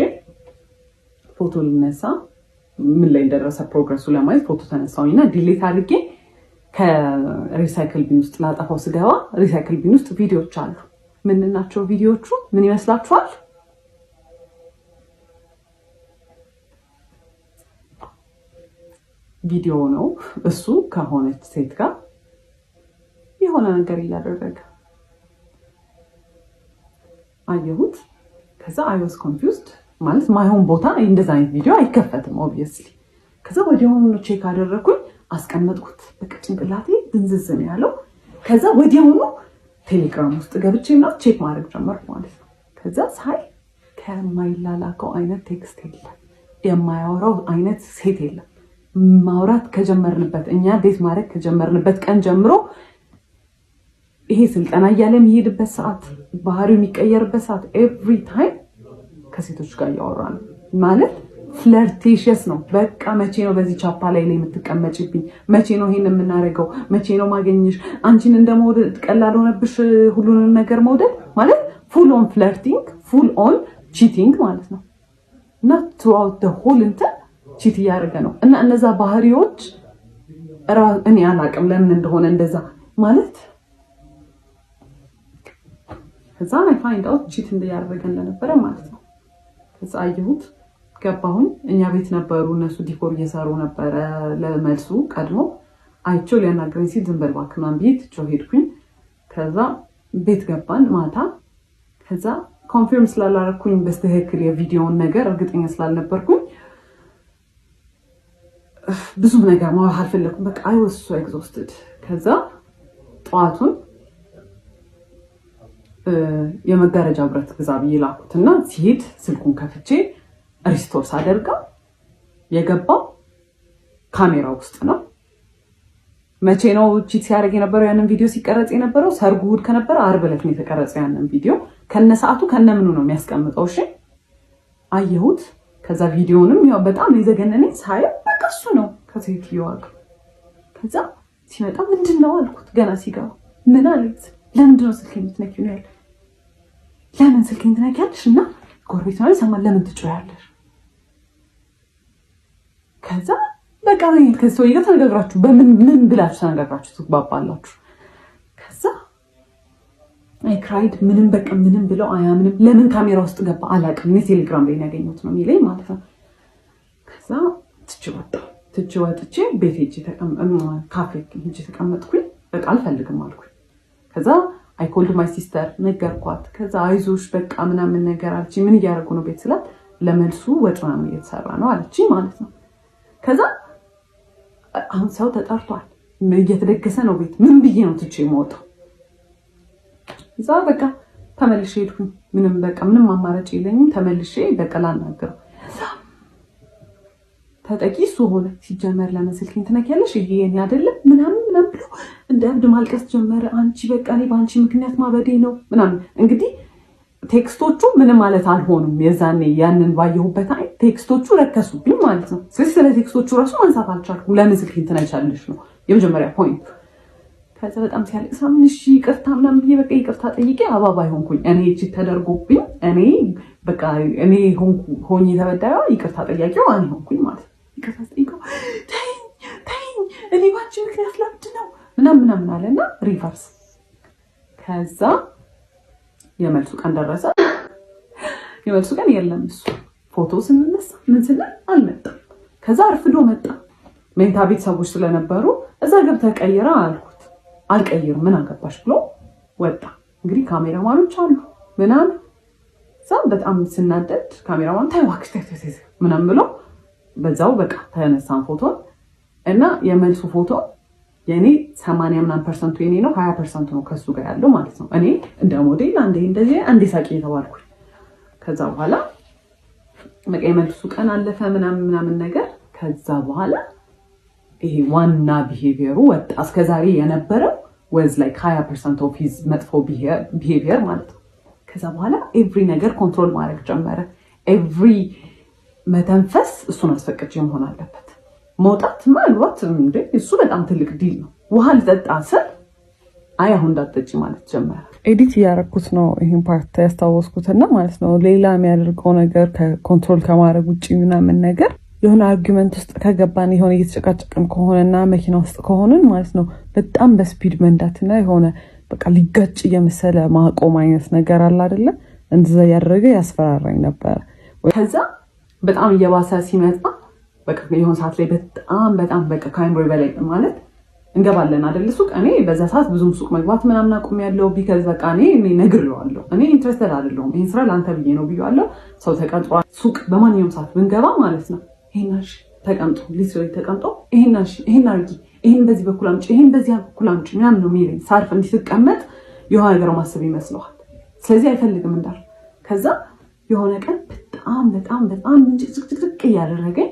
ፎቶ ልነሳ፣ ምን ላይ እንደደረሰ progress ኡ ለማየት ፎቶ ተነሳሁኝና delete አድርጌ ከ recycle bin ውስጥ ላጠፋው ስገባ recycle bin ውስጥ ቪዲዮዎች አሉ። ምን ናቸው ቪዲዮዎቹ? ምን ይመስላችኋል? ቪዲዮ ነው። እሱ ከሆነች ሴት ጋር የሆነ ነገር እያደረገ አየሁት። ከዛ I was confused፣ ማለት ማይሆን ቦታ እንደዛ አይነት ቪዲዮ አይከፈትም obviously። ከዛ ወዲያውኑ check አደረግኩኝ፣ አስቀመጥኩት። በቃ ጭንቅላቴ ድንዝዝ ነው ያለው። ከዛ ወዲያውኑ ቴሌግራም ውስጥ ገብቼ ምናምን check ማድረግ ጀመርኩ ማለት ነው። ከዛ ሳይ ከማይላላከው አይነት text የለም፣ የማያወራው አይነት ሴት የለም። ማውራት ከጀመርንበት፣ እኛ date ማድረግ ከጀመርንበት ቀን ጀምሮ ይሄ ስልጠና እያለ የሚሄድበት ሰዓት፣ ባህሪው የሚቀየርበት ሰዓት፣ every time ከሴቶች ጋር እያወራ ነው፣ ማለት flirtatious ነው። በቃ "መቼ ነው በዚህ ቻፓ ላይ የምትቀመጭብኝ? መቼ ነው ይሄን የምናደርገው? መቼ ነው ማገኘሽ? አንቺን እንደ መውደድ ቀላል ሆነብሽ ሁሉንም ነገር መውደድ?" ማለት full on flirting፣ full on cheating ማለት ነው። እና throughout the whole እንትን cheat እያደረገ ነው። እና እነዛ ባህሪዎች እኔ አላቅም ለምን እንደሆነ እንደዛ ማለት። ከዛ I find out cheat እያደረገ እንደነበረ ማለት ነው። ከዛ አየሁት፣ ገባሁኝ። እኛ ቤት ነበሩ እነሱ፣ decor እየሰሩ ነበረ ለመልሱ። ቀድሞ አይቼው ሊያናግረኝ ሲል "ዝም በል እባክህ" ምናምን ብዬ ትቼው ሄድኩኝ። ከዛ ቤት ገባን ማታ። ከዛ confirm ስላላረኩኝ በስትክክል የቪዲዮውን ነገር እርግጠኛ ስላልነበርኩኝ ብዙም ነገር ማውራት አልፈለኩም። በቃ I was so exhausted። ከዛ ጠዋቱን የመጋረጃ ብረት ግዛ ብዬ ላኩትና ሲሄድ ስልኩን ከፍቼ restore ሳደርገው የገባው ካሜራ ውስጥ ነው። መቼ ነው cheat ሲያደርግ የነበረው? ያንን ቪዲዮ ሲቀረጽ የነበረው ሰርጉ እሑድ ከነበረ ዓርብ ዕለት ነው የተቀረጸው። ያንን ቪዲዮ ከነ ሰዓቱ ከነ ምኑ ነው የሚያስቀምጠው። እሺ አየሁት። ከዛ ቪዲዮንም ያው በጣም የዘገነነኝ ሳየው በቃ እሱ ነው ከሴትዮዋ ጋር። ከዛ ሲመጣ ምንድን ነው አልኩት። ገና ሲገባ ምን አለኝ? ለምንድን ነው ስልክ የምትነኪው ነው ያለ። ለምን ስልኬን ትነኪያለሽ? እና ጎረቤት ነው ይሰማል። ለምን ትጮያለሽ? ከዛ በቃ ከዚህ ሰውዬ ጋር ተነጋግራችሁ በምን ምን ብላችሁ ተነጋግራችሁ ትግባባላችሁ? ከዛ I cried። ምንም በቃ ምንም ብለው አያምንም። ለምን ካሜራ ውስጥ ገባ አላውቅም። እኔ ቴሌግራም ላይ ያገኘሁት ነው የሚለኝ ማለት ነው። ከዛ ትቼ ወጣሁ። ትቼ ወጥቼ ቤት ሄጄ ካፌ ሄጄ ተቀመጥኩኝ። በቃ አልፈልግም አልኩኝ። ከዛ I called my sister፣ ነገርኳት። ከዛ አይዞሽ በቃ ምናምን ነገር አለችኝ። ምን እያደረጉ ነው ቤት ስላት ለመልሱ ወጥ ምናምን እየተሰራ ነው አለችኝ ማለት ነው። ከዛ አሁን ሰው ተጠርቷል፣ እየተደገሰ ነው ቤት። ምን ብዬ ነው ትቼ የምወጣው? እዛ በቃ ተመልሼ ሄድኩኝ። ምንም በቃ ምንም አማራጭ የለኝም። ተመልሼ በቃ ላናግረው ተጠቂ እሱ ሆነ። ሲጀመር ለምን ስልኬን ትነኪያለሽ? ይሄ የኔ አይደለም ምናምን ምናምን ብሎ እንደ እብድ ማልቀስ ጀመረ። አንቺ በቃ እኔ በአንቺ ምክንያት ማበዴ ነው ምናምን። እንግዲህ text ኦቹ ምንም ማለት አልሆኑም። የዛኔ ያንን ባየሁበት አይ text ኦቹ ረከሱብኝ ማለት ነው። ስለዚህ ስለ text ኦቹ ራሱ ማንሳት አልቻልኩም። ለምን ስልኬን ትነኪያለሽ ነው የመጀመሪያ point ኡ። ከዛ በጣም ሲያለቅስ ምናምን እሺ ይቅርታ ምናምን ብዬ በቃ ይቅርታ ጠይቄ አባባ ሆንኩኝ። እኔ cheat ተደርጎብኝ እኔ በቃ እኔ ሆኜ ተበዳዩ ይቅርታ ጠያቂው እኔ ሆንኩኝ ማለት ነው። ይቅርታ ጠይቀው ተይኝ ተይኝ እኔ ባንቺ ምክንያት ላብድ ነው ምናምን ምናምን አለና reverse። ከዛ የመልሱ ቀን ደረሰ። የመልሱ ቀን የለም፣ እሱ ፎቶ ስንነሳ ምን ስንል አልመጣም። ከዛ አርፍዶ መጣ። መኝታ ቤት ሰዎች ስለነበሩ እዛ ገብተህ ቀይራ አልኩት። አልቀይርም፣ ምን አገባሽ ብሎ ወጣ። እንግዲህ ካሜራማኖች አሉ ምናምን፣ እዛ በጣም ስናደድ ካሜራማን ተይ እባክሽ ተይ ተይ ምናምን ብሎ በዛው በቃ ተነሳን ፎቶን። እና የመልሱ ፎቶ የኔ 80 ምናምን percent ኡ የኔ ነው፣ 20% ኡ ነው ከሱ ጋር ያለው ማለት ነው። እኔ እንደ ሞዴል አንዴ እንደዚህ አንዴ ሳቂ የተባልኩኝ። ከዛ በኋላ በቃ የመልሱ ቀን አለፈ ምናምን ምናምን ነገር። ከዛ በኋላ ይሄ ዋና behavior ኡ ወጣ። እስከዛሬ የነበረው was like 20% of his መጥፎ behavior ማለት ነው። ከዛ በኋላ every ነገር control ማድረግ ጀመረ። Every መተንፈስ እሱን አስፈቅጄ መሆን አለበት። መውጣት መግባት እንዴ እሱ በጣም ትልቅ deal ነው። ውሃ ልጠጣ ስል አይ አሁን እንዳትጠጪ ማለት ጀመረ። Edit እያደረኩት ነው ይህን part ያስታወስኩትና ማለት ነው። ሌላ የሚያደርገው ነገር ከ control ከማድረግ ውጭ ምናምን ነገር የሆነ argument ውስጥ ከገባን፣ የሆነ እየተጨቃጨቅን ከሆነና መኪና ውስጥ ከሆንን ማለት ነው፣ በጣም በ speed መንዳትና የሆነ በቃ ሊጋጭ እየመሰለ ማቆም አይነት ነገር አለ አይደለ? እንደዛ እያደረገ ያስፈራራኝ ነበረ። ከዛ በጣም እየባሰ ሲመጣ በቃ የሆነ ሰዓት ላይ በጣም በጣም በቃ ከአይምሮ በላይ ማለት እንገባለን አይደል ሱቅ። እኔ በዛ ሰዓት ብዙም ሱቅ መግባት ምናምን አቁሜያለሁ። Because በቃ እኔ ነግሬዋለሁ፣ እኔ interested አይደለሁም፣ ይሄን ስራ ለአንተ ብዬ ነው ብዬዋለሁ። ሰው ተቀጥሯል። ሱቅ በማንኛውም ሰዓት ብንገባ ማለት ነው ይሄን እሺ ተቀምጦ፣ literally ተቀምጦ ይሄን እሺ ይሄን አድርጊ፣ ይሄን በዚህ በኩል አምጪ፣ ይሄን በዚህ በኩል አምጪ ምናምን ነው የሚለኝ። ሳርፍ እንዲህ ስቀመጥ የሆነ ነገር ማሰብ ይመስለዋል። ስለዚህ አይፈልግም እንዳል። ከዛ የሆነ ቀን በጣም በጣም በጣም ጭቅጭቅጭቅ እያደረገኝ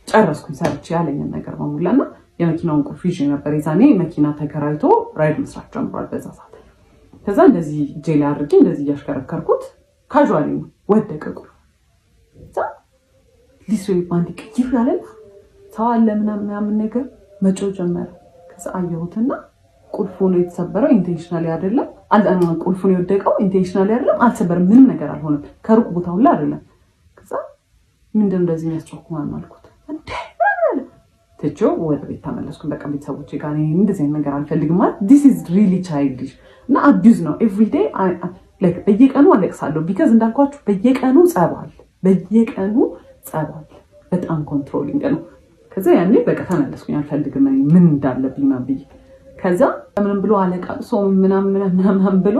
ጨረስኩኝ ሰርቼ ያለኝን ነገር በሙላ እና የመኪናውን ቁልፍ ይዤ ነበር። የዛኔ መኪና ተከራይቶ ራይድ መስራት ጀምሯል በዛ ሰዓት። ከዛ እንደዚህ እጄ ላይ አድርጌ እንደዚህ እያሽከረከርኩት casually ነው ወደቀ ቁልፍ። እዛ literally ባንዴ ቅይር ያለና ሰው አለ ምናምን ምናምን ነገር መጮህ ጀመረ። ከዛ አየሁትና ቁልፉ ነው የተሰበረው፣ intentionally አይደለም። ቁልፉን የወደቀው intentionally አይደለም፣ አልሰበርም፣ ምንም ነገር አልሆነም። ከሩቅ ቦታ ሁላ አይደለም። ከዛ ምንድን እንደዚህ የሚያስጮህ ምናምን አልኩት። እንዴ ትቼው ወደ ቤት ተመለስኩ። በቃ ቤተሰቦቼ ጋር እንደዚህ አይነት ነገር አልፈልግም ማለት this is really childish እና abuse ነው። Everyday በየቀኑ አለቅሳለሁ። Because እንዳልኳችሁ በየቀኑ ጸብ አለ፣ በየቀኑ ጸብ አለ። በጣም controlling ነው። ከዛ ያኔ በቃ ተመለስኩኝ። አልፈልግም ምን እንዳለብኝ ምናምን ብዬ። ከዛ ምንም ብሎ አለቃቅሶ ምናምን ምናምን ብሎ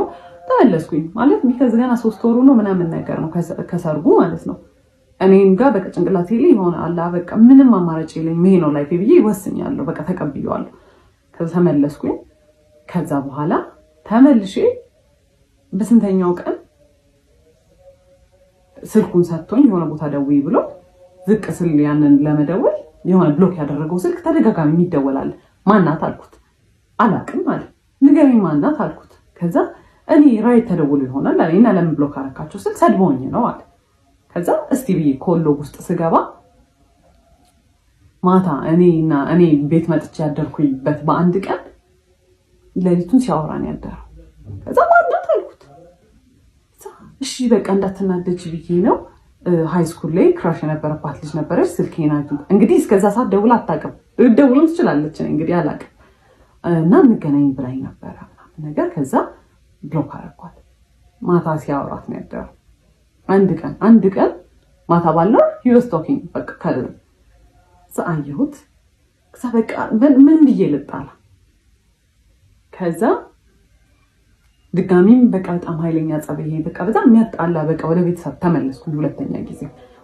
ተመለስኩኝ። ማለት because ገና 3 ወሩ ነው ምናምን ነገር ነው ከሰርጉ ማለት ነው። እኔም ጋር በቃ ጭንቅላቴ ላይ የሆነ አላ በቃ ምንም አማራጭ የለኝም፣ ይሄ ነው life ኤ ብዬ ይወስኛለሁ። በቃ ተቀብዬዋለሁ። ከዛ ተመለስኩኝ። ከዛ በኋላ ተመልሼ በስንተኛው ቀን ስልኩን ሰጥቶኝ የሆነ ቦታ ደውይ ብሎ ዝቅ ስል ያንን ለመደወል የሆነ block ያደረገው ስልክ ተደጋጋሚ የሚደወላል። ማናት አልኩት። አላቅም አለ። ንገረኝ ማናት አልኩት። ከዛ እኔ ride ተደውሎ ይሆናል አለ እና ለምን block አረካቸው ስል ሰድቦኝ ነው አለ። ከዛ እስቲ ብዬ call log ውስጥ ስገባ ማታ እኔና እኔ ቤት መጥቼ ያደርኩበት በአንድ ቀን ሌሊቱን ሲያወራን ያደረው። ከዛ ማናት አልኩት። እሺ በቃ እንዳትናደጅ ብዬ ነው፣ high school ላይ crush የነበረባት ልጅ ነበረች። ስልኬን እንግዲህ እስከዛ ሰዓት ደውላ አታውቅም። ደውሎም ትችላለች እንግዲህ አላውቅም። እና እንገናኝ ብላኝ ነበረ ነገር፣ ከዛ block አደረኳት። ማታ ሲያወራት ነው ያደረው። አንድ ቀን ማታ ባለው he was talking፣ በቃ ከዛ አየሁት። ከዛ በቃ ምን ብዬ ልጣላ? ከዛ ድጋሚም በቃ በጣም ኃይለኛ ጸብ፣ ይሄ በቃ በጣም የሚያጣላ፣ በቃ ወደ ቤተሰብ ተመለስኩኝ።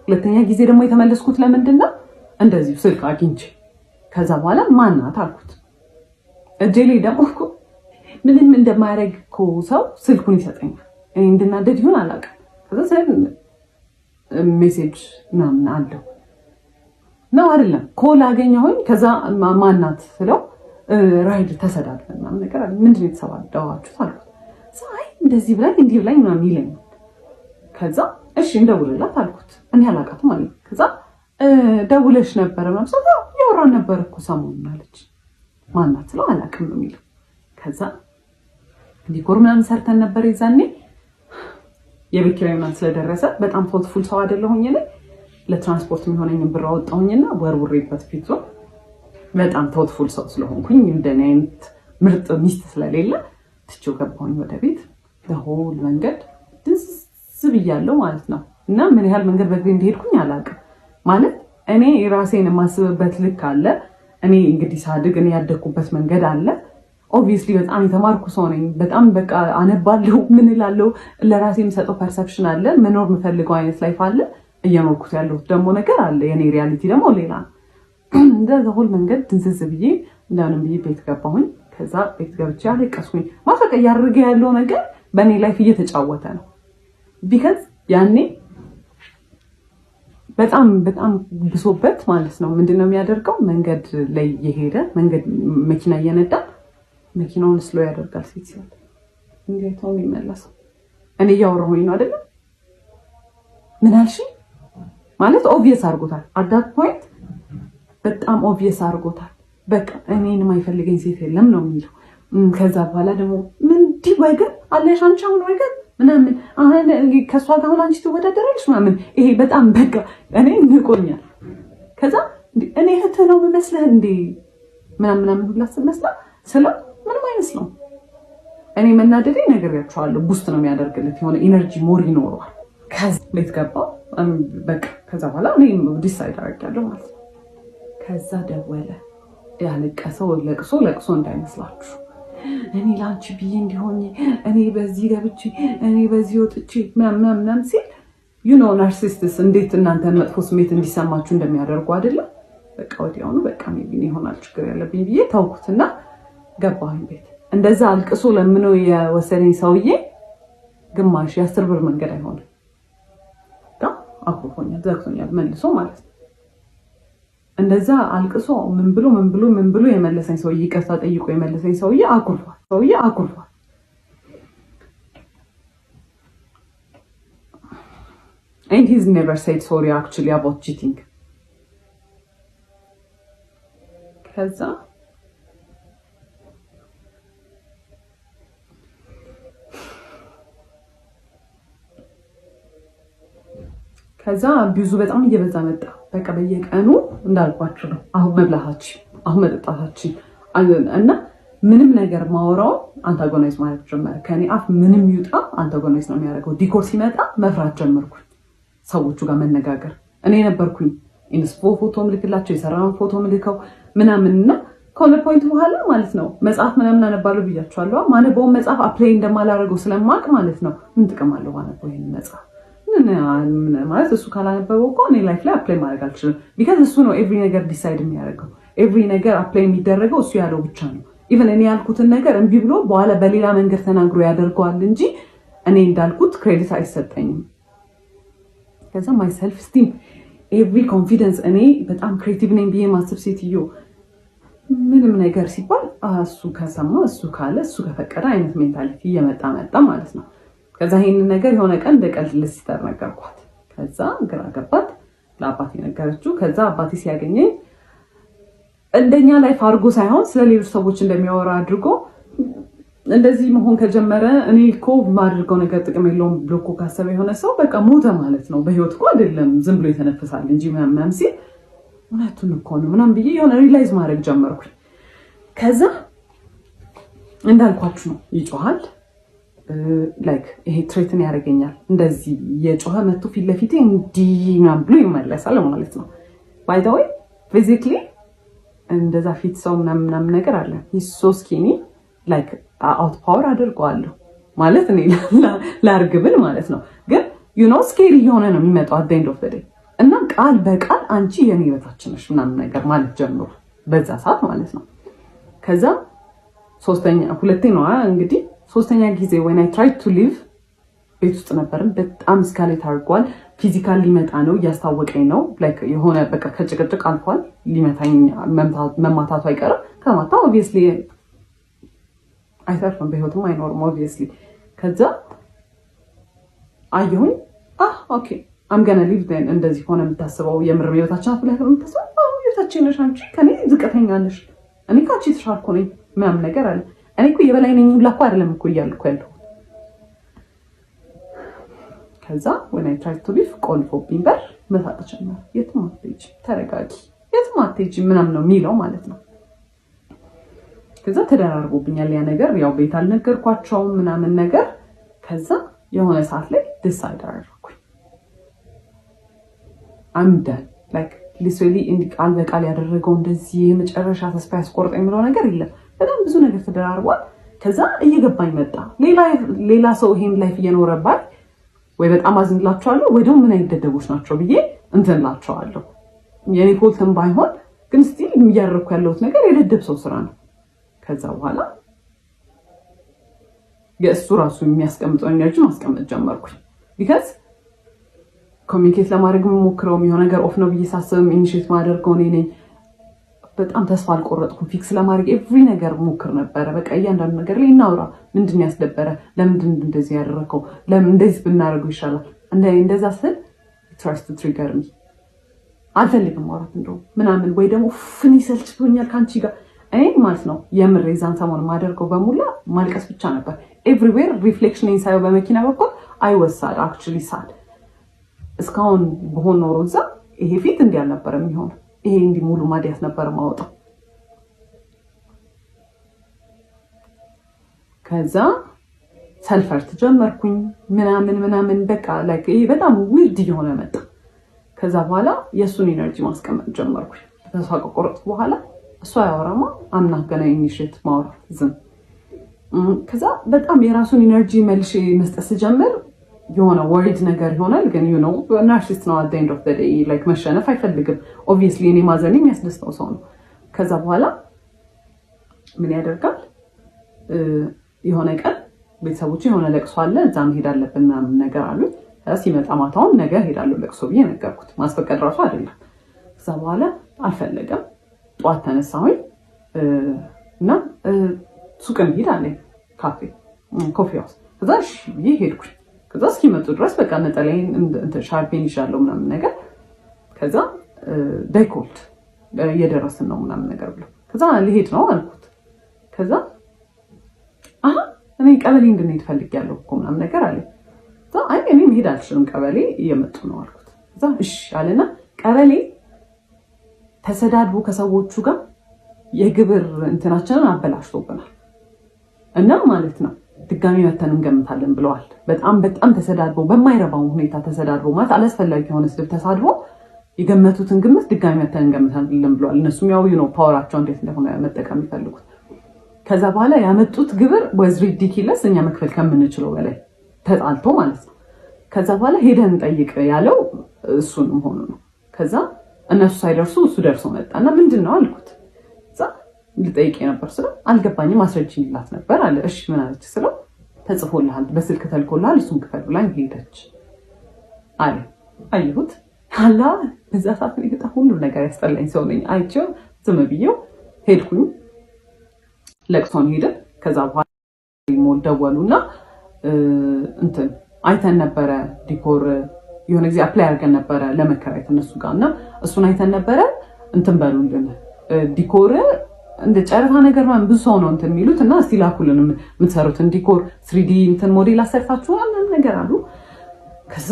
ሁለተኛ ጊዜ ደግሞ የተመለስኩት ለምንድን ነው? እንደዚሁ ስልክ አግኝቼ ከዛ በኋላ ማናት አልኩት። እጄ ላይ ደግሞ እኮ ምንም እንደማያደርግ እኮ ሰው ስልኩን ይሰጠኛል። እኔ እንድናደድ ይሆን አላውቅም። ከዛ message ምናምን አለው ነው አይደለም call አገኘሁኝ። ከዛ ማናት ስለው ride ተሰዳድበን ምናምን ነገር አለ። ምንድን ነው የተሰባደባችሁት አልኩት። አይ እንደዚህ ብላኝ እንዲህ ብላኝ ምናምን ይለኛል። ከዛ እሺ እንደውልላት አልኩት። እኔ አላውቃትም አለኝ። ከዛ ደውለሽ ነበረ ምናምን ስለው እያወራን ነበር እኮ ሰሞኑን አለች። ማናት ስለው አላውቅም ነው የሚለው። ከዛ decor ምናምን ሰርተን ነበር፣ የዛኔ የቤት ኪራይ ምናምን ስለደረሰ በጣም thoughtful ሰው አይደለሁኝ እኔ። ለትራንስፖርት የሚሆነኝን ብር አወጣሁኝና ወርውሬበት ፊቱ፣ በጣም thoughtful ሰው ስለሆንኩኝ እንደኔ አይነት ምርጥ ሚስት ስለሌለ ትቼው ገባሁኝ ወደ ቤት። Whole መንገድ ድንዝዝ ብያለሁ ማለት ነው። እና ምን ያህል መንገድ በእግሬ እንደሄድኩኝ አላውቅም። ማለት እኔ ራሴን የማስብበት ልክ አለ። እኔ እንግዲህ ሳድግ እኔ ያደግኩበት መንገድ አለ። Obviously በጣም የተማርኩ ሰው ነኝ። በጣም በቃ አነባለሁ፣ ምን እላለሁ፣ ለራሴ የምሰጠው perception አለ። መኖር የምፈልገው አይነት life አለ። እየኖርኩት ያለሁት ደግሞ ነገር አለ። የኔ reality ደግሞ ሌላ ነው። እንደዛ whole መንገድ ድንዝዝ ብዬ እንደምንም ብዬ ቤት ገባሁኝ። ከዛ ቤት ገብቼ አለቀስኩኝ። ማለት በቃ እያደረገ ያለው ነገር በእኔ life እየተጫወተ ነው። Because ያኔ በጣም በጣም ብሶበት ማለት ነው። ምንድን ነው የሚያደርገው? መንገድ ላይ እየሄደ፣ መንገድ መኪና እየነዳ መኪናውን slow ያደርጋል። ሴት ሲያል እንዴት ነው የሚመለሰው? እኔ እያወራሁኝ ነው አይደለም? ምን አልሽኝ? ማለት obvious አድርጎታል። At that point በጣም obvious አድርጎታል። በቃ እኔን የማይፈልገኝ ሴት የለም ነው የሚለው። ከዛ በኋላ ደግሞ ምን እንዲህ ወገን አለሽ አንቺ አሁን ወገን ምናምን አሁን ከእሷ ጋር አሁን አንቺ ትወዳደራለሽ ምናምን። ይሄ በጣም በቃ እኔ ንቆኛል። ከዛ እኔ እህትህ ነው የምመስልህ እንዴ ምናምን ምናምን ሁላ ስመስላ ስለው ምንም አይመስለውም። እኔ መናደዴ ነግሬያቸዋለሁ። Boost ነው የሚያደርግለት፣ የሆነ energy more ይኖረዋል። ከዛ ቤት ገባሁ። በቃ ከዛ በኋላ እኔ decide አደርጋለሁ ማለት ነው። ከዛ ደወለ። ያለቀሰው ለቅሶ ለቅሶ እንዳይመስላችሁ። እኔ ለአንቺ ብዬ እንዲሆኝ፣ እኔ በዚህ ገብቼ፣ እኔ በዚህ ወጥቼ ምናምን ምናምን ሲል፣ you know narcissists እንዴት እናንተን መጥፎ ስሜት እንዲሰማችሁ እንደሚያደርጉ አይደለም። በቃ ወዲያውኑ በቃ maybe ይሆናል ችግር ያለብኝ ብዬ ተውኩትና ገባሁኝ ቤት። እንደዛ አልቅሶ ለምኖ የወሰደኝ ሰውዬ ግማሽ የ10 ብር መንገድ አይሆንም አኩርፎኛል፣ ዘግቶኛል መልሶ ማለት ነው። እንደዛ አልቅሶ ምን ብሎ ምን ብሎ ምን ብሎ የመለሰኝ ሰውዬ፣ ይቅርታ ጠይቆ የመለሰኝ ሰውዬ አኩርፏል። ሰውዬ አኩርፏል። And he's never said sorry actually about cheating። ከዛ abuse ኡ በጣም እየበዛ መጣ። በቃ በየቀኑ እንዳልኳችሁ ነው። አሁን መብላታችን፣ አሁን መጠጣታችን እና ምንም ነገር ማወራው antagonize ማለት ጀመረ። ከኔ አፍ ምንም ይውጣ antagonize ነው የሚያደርገው። Decor ሲመጣ መፍራት ጀመርኩኝ። ሰዎቹ ጋር መነጋገር እኔ ነበርኩኝ inspo ፎቶ ምልክላቸው፣ የሰራውን ፎቶ ምልከው ምናምን። እና ከሆነ point በኋላ ማለት ነው መጽሐፍ ምናምን አነባለሁ ብያቸዋለሁ። ማነበውን መጽሐፍ apply እንደማላደርገው ስለማቅ ማለት ነው ምን ጥቅም አለው ማነበው ይሄን መጽሐፍ ማለት፣ እሱ ካላነበበው እኮ እኔ life ላይ apply ማድረግ አልችልም። Because እሱ ነው every ነገር decide የሚያደርገው፣ every ነገር apply የሚደረገው እሱ ያለው ብቻ ነው። Even እኔ ያልኩትን ነገር እምቢ ብሎ በኋላ በሌላ መንገድ ተናግሮ ያደርገዋል እንጂ እኔ እንዳልኩት credit አይሰጠኝም። ከዛ my self esteem, every confidence፣ እኔ በጣም creative ነኝ ብዬ ማስብ ሴትዮ ምንም ነገር ሲባል እሱ ከሰማ፣ እሱ ካለ፣ እሱ ከፈቀደ አይነት mentality እየመጣ መጣ ማለት ነው። ከዛ ይሄንን ነገር የሆነ ቀን እንደ ቀልድ ለ sister ነገርኳት። ከዛ ግራ ገባት፣ ለአባቴ ነገረችው። ከዛ አባቴ ሲያገኘኝ እንደኛ life አድርጎ ሳይሆን ስለ ሌሎች ሰዎች እንደሚያወራ አድርጎ እንደዚህ መሆን ከጀመረ፣ እኔ እኮ የማደርገው ነገር ጥቅም የለውም ብሎ እኮ ካሰበ የሆነ ሰው በቃ ሞተ ማለት ነው። በህይወት እኮ አይደለም፣ ዝም ብሎ የተነፍሳል እንጂ ምናምን ሲል እውነቱን እኮ ነው ምናምን ብዬ የሆነ realize ማድረግ ጀመርኩኝ። ከዛ እንዳልኳችሁ ነው፣ ይጮሃል። Like ይሄ threaten ያደርገኛል። እንደዚህ የጮኸ መቶ ፊት ለፊቴ እንዲህ ምናምን ብሎ ይመለሳል ማለት ነው። By the way, physically እንደዛ fit ሰው ምናምን ምናምን ነገር አለ፣ so skinny, like outpower አድርገዋለሁ ማለት እኔ ላርግ ብል ማለት ነው። ግን scary እየሆነ ነው የሚመጣው at end of day። እና ቃል በቃል አንቺ የኔ በታች ነሽ ምናምን ነገር ማለት ጀምሮ በዛ ሰዓት ማለት ነው። ከዛ ሶስተኛ፣ ሁለቴ ነው እንግዲህ፣ ሶስተኛ ጊዜ when I try to leave ቤት ውስጥ ነበርን። በጣም escalate አድርጓል። Physical ሊመጣ ነው፣ እያስታወቀኝ ነው። Like የሆነ በቃ ከጭቅጭቅ አልፏል። ሊመታኝ፣ መማታቱ አይቀርም። ከማታ obviously አይተርፍም፣ በህይወትም አይኖርም obviously። ከዛ አየሁኝ፣ okay, I'm gonna leave። እንደዚህ ሆነ የምታስበው የምር የበታችን ናት ብለህ የምታስበው የበታችን ነሽ አንቺ፣ ከኔ ዝቅተኛ ነሽ፣ እኔ ከአንቺ የተሻልኩ ነኝ ምናምን ነገር አለ። እኔ እኮ የበላይ ነኝ ሁላ እኮ አይደለም እኮ እያልኩ ያለሁት። ከዛ when I try to leave ቆልፎብኝ በር መሳቅ ጀመረ። የትም አትሄጂም፣ ተረጋጊ፣ የትም አትሄጂም ምናምን ነው የሚለው ማለት ነው። ከዛ ተደራርቦብኛል ያ ነገር። ያው ቤት አልነገርኳቸውም ምናምን ነገር። ከዛ የሆነ ሰዓት ላይ decide አደረኩኝ። I'm done. Like literally እንዲህ ቃል በቃል ያደረገው እንደዚህ የመጨረሻ ተስፋ ያስቆርጠ የሚለው ነገር የለም። በጣም ብዙ ነገር ተደራርቧል። ከዛ እየገባኝ መጣ። ሌላ ሰው ይሄን life እየኖረባት ወይ በጣም አዝንላቸዋለሁ ወይ ደግሞ ምን አይነት ደደቦች ናቸው ብዬ እንትን እላቸዋለሁ። የኔ fault ም ባይሆን ግን still እያደረግኩ ያለሁት ነገር የደደብ ሰው ስራ ነው። ከዛ በኋላ የእሱ ራሱ የሚያስቀምጠው energy ማስቀመጥ ጀመርኩኝ። Because communicate ለማድረግ የምሞክረውም የሆነ ነገር off ነው ብዬ ሳስብም initiate ማደርገው እኔ ነኝ። በጣም ተስፋ አልቆረጥኩም። Fix ለማድረግ every ነገር ሞክር ነበረ። በቃ እያንዳንዱ ነገር ላይ እናውራ። ምንድን ያስደበረ? ለምንድን እንደዚህ ያደረገው? ለምን እንደዚህ ብናደርገው ይሻላል? እንደዛ ስል tries to trigger me፣ አልፈልግም ማውራት እንደውም ምናምን፣ ወይ ደግሞ ፍን ሰልችቶኛል ከአንቺ ጋር እኔ ማለት ነው። የምር የዛን ሰሞን የማደርገው በሙላ ማልቀስ ብቻ ነበር። Everywhere reflection ሳየው በመኪና በኩል I was sad, actually sad። እስካሁን በሆን ኖሮ እዛ ይሄ ፊት እንዲህ አልነበረ የሚሆነው። ይሄ እንዲህ ሙሉ ማዲያት ነበር ማወጣው። ከዛ self hurt ጀመርኩኝ ምናምን ምናምን፣ በቃ like ይሄ በጣም weird እየሆነ መጣ። ከዛ በኋላ የእሱን energy ማስቀመጥ ጀመርኩኝ። ተስፋ ከቆረጥኩ በኋላ እሱ አያወራማ፣ I'm not gonna initiate ማውራት፣ ዝም። ከዛ በጣም የራሱን energy መልሼ መስጠት ስጀምር የሆነ weird ነገር ይሆናል። ግን narcissist ነው። At end of the day like መሸነፍ አይፈልግም። Obviously እኔ ማዘን የሚያስደስተው ሰው ነው። ከዛ በኋላ ምን ያደርጋል? የሆነ ቀን ቤተሰቦቹ የሆነ ለቅሶ አለ፣ እዛ መሄድ አለብን ምናምን ነገር አሉ። ሲመጣ ማታውን ነገ ሄዳለሁ ለቅሶ ብዬ ነገርኩት። ማስፈቀድ ራሱ አይደለም። ከዛ በኋላ አልፈለገም። ጠዋት ተነሳሁኝ እና ሱቅ እንሂድ አለኝ፣ ካፌ፣ coffee house። ከዛ እሺ ብዬ ሄድኩኝ። ከዛ እስኪመጡ ድረስ በቃ ነጠላዬን ሻርፔን ይዣለሁ ምናምን ነገር። ከዛ they called፣ እየደረስን ነው ምናምን ነገር ብሎ፣ ከዛ ሊሄድ ነው አልኩት። ከዛ አሀ እኔ ቀበሌ እንድንሄድ ፈልጌያለሁ እኮ ምናምን ነገር አለ። አይ እኔ መሄድ አልችልም፣ ቀበሌ እየመጡ ነው አልኩት። ከዛ እሺ አለና ቀበሌ ተሰዳድቦ ከሰዎቹ ጋር የግብር እንትናችንን አበላሽቶብናል እና ማለት ነው ድጋሚ መተን እንገምታለን ብለዋል። በጣም በጣም ተሰዳድቦ፣ በማይረባው ሁኔታ ተሰዳድቦ፣ ማለት አላስፈላጊ የሆነ ስድብ ተሳድቦ የገመቱትን ግምት ድጋሚ መተን እንገምታለን ብለዋል። እነሱም ያው ነው power ኣቸው እንዴት እንደሆነ መጠቀም የሚፈልጉት። ከዛ በኋላ ያመጡት ግብር was ridiculous፣ እኛ መክፈል ከምንችለው በላይ ተጣልቶ ማለት ነው። ከዛ በኋላ ሄደን እንጠይቅ ያለው እሱን መሆኑ ነው። ከዛ እነሱ ሳይደርሱ እሱ ደርሶ መጣ እና ምንድን ነው አልኩት። ልጠይቅ ነበር ስለው አልገባኝም፣ አስረጅኝ ይላት ነበር አለ። እሺ ምን አለች ስለው ተጽፎልሃል፣ በስልክ ተልኮልሃል፣ እሱን ክፈል ብላኝ ሄደች አለ። አየሁት አላ በዛ ሰዓት እኔ በጣም ሁሉም ነገር ያስጠላኝ ሰው ነኝ። አይቼው ዝም ብዬው ሄድኩኝ። ለቅሶን ሄድን። ከዛ በኋላ ሞል ደወሉና እንትን አይተን ነበረ፣ decor የሆነ ጊዜ apply አድርገን ነበረ ለመከራየት እነሱ ጋር፣ እና እሱን አይተን ነበረ፣ እንትን በሉልን፣ decor እንደ ጨረታ ነገር ምናምን ብዙ ሰው ነው እንትን የሚሉት እና እስቲ ላኩልን የምትሰሩትን decor፣ 3D እንትን ሞዴል አሰርታችሁ ምናምን ነገር አሉ። ከዛ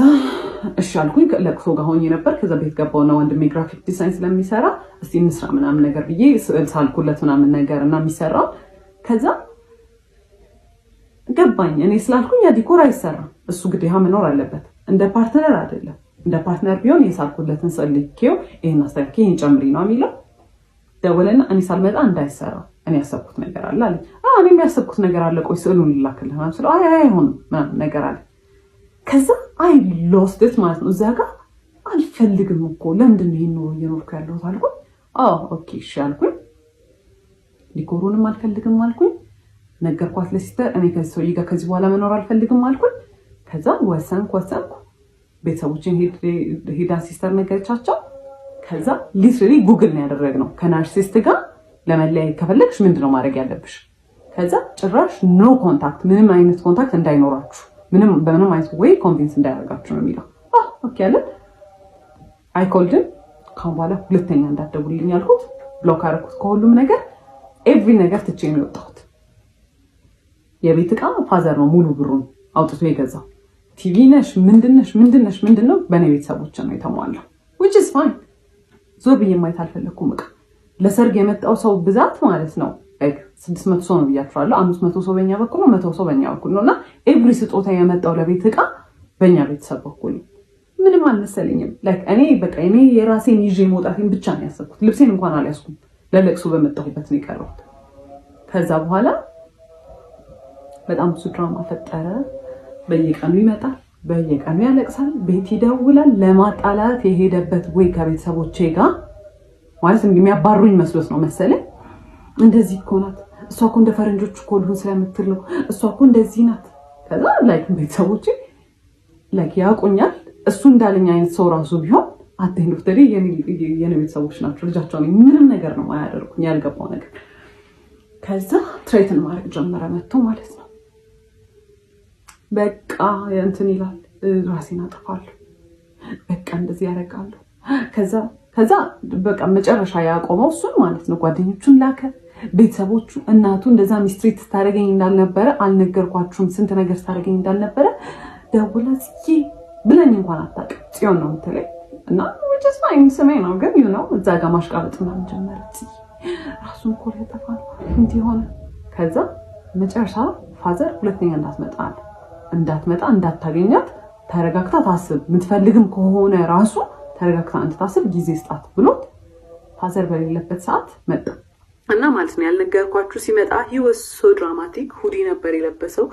እሺ አልኩኝ። ለቅሶ ጋር ሆኜ ነበር። ከዛ ቤት ገባውና ወንድሜ graphic design ስለሚሰራ እስቲ እንስራ ምናምን ነገር ብዬ ስዕል ሳልኩለት ምናምን ነገር እና የሚሰራው። ከዛ ገባኝ። እኔ ስላልኩኝ ያ decor አይሰራም። እሱ ግዴታ መኖር አለበት። እንደ partner አይደለም። እንደ partner ቢሆን የሳልኩለትን ስዕል ልኬው ይሄን አስተካክይ፣ ይሄን ጨምሪ ነው የሚለው። ደወለና እኔ ሳልመጣ እንዳይሰራ፣ እኔ ያሰብኩት ነገር አለ አለኝ። እኔም ያሰብኩት ነገር አለ፣ ቆይ ስዕሉን ልላክልህ ምናምን ስለው አይ አይሆንም ምናምን ነገር አለ። ከዛ I lost it ማለት ነው። እዛ ጋር አልፈልግም እኮ፣ ለምንድን ነው ይሄን ኑሮ እየኖርኩ ያለሁት አልኩኝ። አዎ okay እሺ አልኩኝ። Decor ኡንም አልፈልግም አልኩኝ። ነገርኳት ለ sister፣ እኔ ከዚህ ሰውዬ ጋር ከዚህ በኋላ መኖር አልፈልግም አልኩኝ። ከዛ ወሰንኩ ወሰንኩ። ቤተሰቦችን ሄዳ sister ነገረቻቸው። ከዛ literally Google ነው ያደረግነው። ከ narcissist ጋር ለመለያየት ከፈለግሽ ምንድነው ማድረግ ያለብሽ? ከዛ ጭራሽ no contact፣ ምንም አይነት contact እንዳይኖራችሁ፣ ምንም በምንም አይነት way convince እንዳያደርጋችሁ ነው የሚለው። Okay አለን። I called him፣ ካሁን በኋላ ሁለተኛ እንዳትደውልልኝ ያልኩት፣ block አደረኩት ከሁሉም ነገር፣ every ነገር ትቼ ነው የወጣሁት። የቤት ዕቃ father ነው ሙሉ ብሩን አውጥቶ የገዛው። ቲቪ ነሽ፣ ምንድነሽ ምንድነሽ ምንድነው በእኔ ቤተሰቦች ነው የተሟላው። Which is fine። ዞር ብዬ ማየት አልፈለግኩም። ዕቃ ለሰርግ የመጣው ሰው ብዛት ማለት ነው 600 ሰው ነው ብያቸዋለሁ። 500 ሰው በኛ በኩል ነው፣ 100 ሰው በኛ በኩል ነው። እና every ስጦታ የመጣው ለቤት ዕቃ በእኛ ቤተሰብ በኩል ነው። ምንም አልመሰለኝም። Like እኔ በቃ እኔ የራሴን ይዤ መውጣቴን ብቻ ነው ያሰብኩት። ልብሴን እንኳን አልያዝኩም። ለለቅሶ በመጣሁበት ነው የቀረሁት። ከዛ በኋላ በጣም ብዙ ድራማ ፈጠረ። በየቀኑ ይመጣል፣ በየቀኑ ያለቅሳል፣ ቤት ይደውላል። ለማጣላት የሄደበት ወይ ከቤተሰቦቼ ጋር ማለት የሚያባሩኝ መስሎት ነው መሰለኝ። እንደዚህ እኮ ናት እሷ እኮ፣ እንደ ፈረንጆች እኮ ልሁን ስለምትል ነው፣ እሷ እኮ እንደዚህ ናት። ከዛ like ቤተሰቦቼ like ያውቁኛል። እሱ እንዳለኝ አይነት ሰው ራሱ ቢሆን at the end of the day የኔ ቤተሰቦች ናቸው። ልጃቸው ምንም ነገር ነው አያደርጉኝ፣ ያልገባው ነገር። ከዛ threaten ማድረግ ጀመረ መጥቶ ማለት ነው። በቃ እንትን ይላል፣ ራሴን አጠፋለሁ፣ በቃ እንደዚህ ያደርጋለሁ። ከዛ በቃ መጨረሻ ያቆመው እሱን ማለት ነው። ጓደኞቹን ላከ፣ ቤተሰቦቹ፣ እናቱ እንደዛ mistreat ስታደርገኝ እንዳልነበረ አልነገርኳችሁም፣ ስንት ነገር ስታደርገኝ እንዳልነበረ ደውላ ጽዬ ብለኝ እንኳን አታውቅም። ጽዮን ነው የምትለኝ እና which is fine፣ ስሜ ነው፣ ግን እዛ ጋር ማሽቃበጥ ምናምን ጀመረ። ጽዬ ራሱን እኮ ሊያጠፋ ነው፣ እንዲህ ሆነ። ከዛ መጨረሻ father ሁለተኛ እንዳትመጣ አለ። እንዳትመጣ፣ እንዳታገኛት፣ ተረጋግታ ታስብ፣ የምትፈልግም ከሆነ ራሱ ተረጋግታ እንድታስብ ጊዜ ስጣት ብሎት father በሌለበት ሰዓት መጣ እና ማለት ነው ያልነገርኳችሁ፣ ሲመጣ he was so dramatic። Hoodie ነበር የለበሰው፣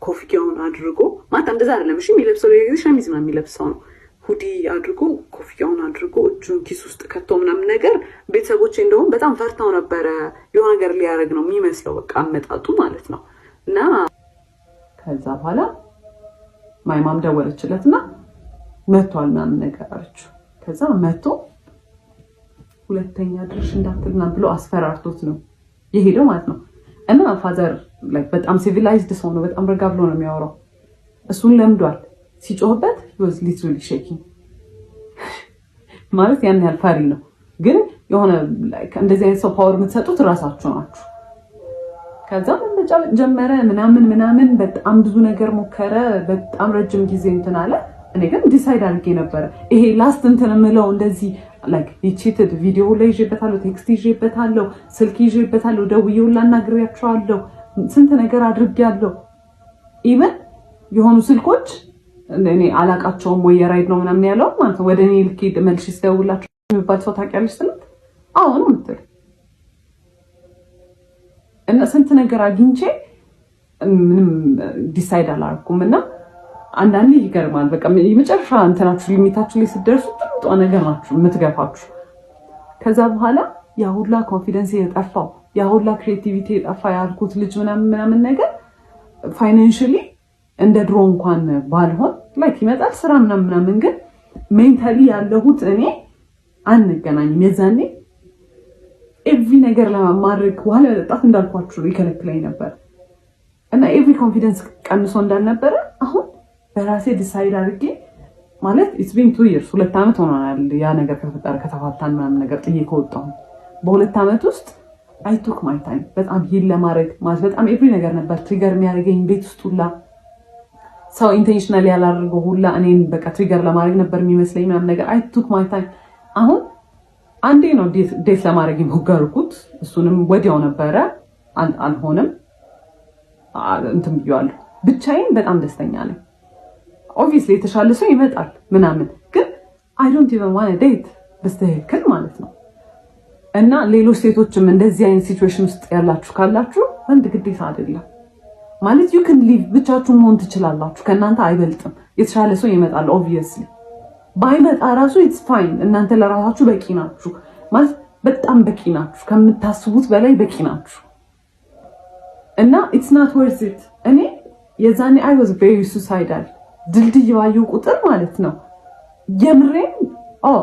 ኮፍያውን አድርጎ፣ ማለት እንደዛ አይደለም እሺ የሚለብሰው፣ ሌላ ጊዜ ሸሚዝ ነው የሚለብሰው ነው፣ hoodie አድርጎ፣ ኮፍያውን አድርጎ፣ እጁን ኪስ ውስጥ ከቶ ምናምን ነገር። ቤተሰቦቼ እንደውም በጣም ፈርተው ነበረ። የሆነ ነገር ሊያደርግ ነው የሚመስለው በቃ አመጣጡ ማለት ነው። እና ከዛ በኋላ my mom ደወለችለት እና መቷል ምናምን ነገር አለችው። ከዛ መቶ ሁለተኛ ድርሽ እንዳትል ምናምን ብሎ አስፈራርቶት ነው የሄደው ማለት ነው። እና father በጣም civilized ሰው ነው። በጣም ረጋ ብሎ ነው የሚያወራው። እሱን ለምዷል። ሲጮህበት was literally shaking፣ ማለት ያን ያህል ፈሪ ነው። ግን የሆነ እንደዚህ አይነት ሰው power የምትሰጡት እራሳችሁ ናችሁ። ከዛ መመጫበጥ ጀመረ ምናምን ምናምን፣ በጣም ብዙ ነገር ሞከረ። በጣም ረጅም ጊዜ እንትን አለ። እኔ ግን decide አድርጌ ነበረ ይሄ last እንትን የምለው፣ እንደዚህ like cheated፣ ቪዲዮ ላይ ይዤበታለሁ፣ text ይዤበታለሁ፣ ስልክ ይዤበታለሁ፣ ደውዬ ሁላ አናግሬያቸዋለሁ፣ ስንት ነገር አድርጌያለሁ። Even የሆኑ ስልኮች እኔ አላቃቸውም ወይ የ ride ነው ምናምን ያለው ማለት ነው። ወደ እኔ ልክ መልሼ ስደውላቸው የሚባል ሰው ታውቂያለሽ ስላት አዎ ነው የምትል። እና ስንት ነገር አግኝቼ ምንም decide አላደረኩም። እና አንዳንዴ ይገርማል። በቃ የመጨረሻ እንትናችሁ limit ኣችሁ ላይ ስትደርሱ ጥምጧ ነገር ናችሁ የምትገፋችሁ። ከዛ በኋላ ያ ሁላ confidence የጠፋው ያ ሁላ creativity ጠፋ ያልኩት ልጅ ምናምን ምናምን ነገር financially እንደ ድሮ እንኳን ባልሆን like ይመጣል ስራ ምናምን ምናምን፣ ግን mentally ያለሁት እኔ አንገናኝም። የዛኔ every ነገር ለማድረግ፣ ውሃ ለመጠጣት እንዳልኳችሁ ይከለክለኝ ነበር እና every confidence ቀንሶ እንዳልነበረ አሁን በራሴ decide አድርጌ ማለት it's been 2 years፣ 2 ዓመት ሆኖናል። ያ ነገር ከተፈጠረ፣ ከተፋታን ምናምን ነገር ጥዬ ከወጣሁ በ2 ዓመት ውስጥ I took my time በጣም heal ለማድረግ። ማለት በጣም every ነገር ነበር trigger የሚያደርገኝ። ቤት ውስጥ ሁላ ሰው intentionally ያላደርገው ሁላ እኔን በቃ trigger ለማድረግ ነበር የሚመስለኝ ምናምን ነገር። I took my time። አሁን አንዴ ነው date ለማድረግ የሞከርኩት፣ እሱንም ወዲያው ነበረ አልሆነም። እንትን ብዬዋለሁ። ብቻዬን በጣም ደስተኛ ነኝ። Obviously የተሻለ ሰው ይመጣል ምናምን፣ ግን I don't even wanna date በስትክክል ማለት ነው። እና ሌሎች ሴቶችም እንደዚህ አይነት situation ውስጥ ያላችሁ ካላችሁ ወንድ ግዴታ አይደለም። ማለት you can live፣ ብቻችሁን መሆን ትችላላችሁ። ከእናንተ አይበልጥም። የተሻለ ሰው ይመጣል። Obviously ባይመጣ ራሱ it's fine። እናንተ ለራሳችሁ በቂ ናችሁ። ማለት በጣም በቂ ናችሁ። ከምታስቡት በላይ በቂ ናችሁ። እና it's not worth it። እኔ የዛኔ I was very suicidal። ድልድይ ባየሁ ቁጥር ማለት ነው የምሬን oh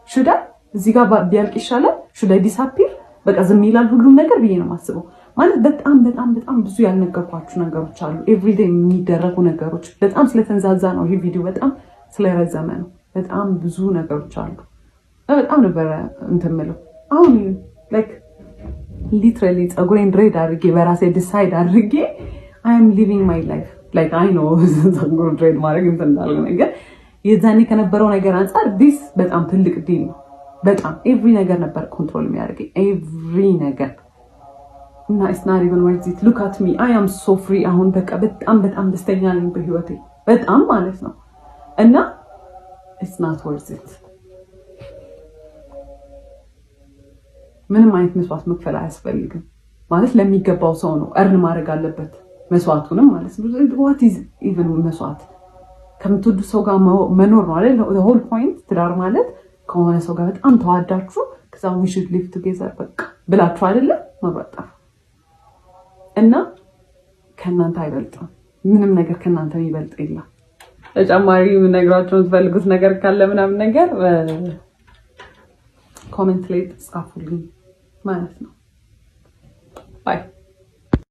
should I እዚህ ጋር ቢያልቅ ይሻላል፣ should I disappear፣ በቃ ዝም ይላል ሁሉም ነገር ብዬ ነው የማስበው። ማለት በጣም በጣም በጣም ብዙ ያልነገርኳችሁ ነገሮች አሉ። Everyday የሚደረጉ ነገሮች በጣም ስለተንዛዛ ነው ይህ ቪዲዮ፣ በጣም ስለረዘመ ነው። በጣም ብዙ ነገሮች አሉ። በጣም ነበረ እንትን የምለው። አሁን like literally ፀጉሬን dread አድርጌ፣ በራሴ decide አድርጌ I am living my life። Like I know ፀጉር dread ማድረግ እንትን እንዳለ ነገር የዛኔ ከነበረው ነገር አንጻር this በጣም ትልቅ deal ነው። በጣም every ነገር ነበር control የሚያደርገኝ፣ every ነገር። እና it's not even worth it። Look at me, I am so free። አሁን በቃ በጣም በጣም ደስተኛ ነኝ በህይወቴ፣ በጣም ማለት ነው። እና it's not worth it። ምንም አይነት መስዋዕት መክፈል አያስፈልግም። ማለት ለሚገባው ሰው ነው earn ማድረግ አለበት መስዋዕቱንም ማለት ነው። What is even መስዋዕት? ከምትወዱ ሰው ጋር መኖር ነው አይደል? Whole point ትዳር ማለት ከሆነ ሰው ጋር በጣም ተዋዳችሁ ከዛ we should live together በቃ ብላችሁ አይደለም መባጠፍ። እና ከእናንተ አይበልጥም። ምንም ነገር ከእናንተ የሚበልጥ የለም። ተጨማሪ የምነግራቸው የምትፈልጉት ነገር ካለ ምናምን ነገር comment ላይ ጻፉልኝ ማለት ነው። Bye.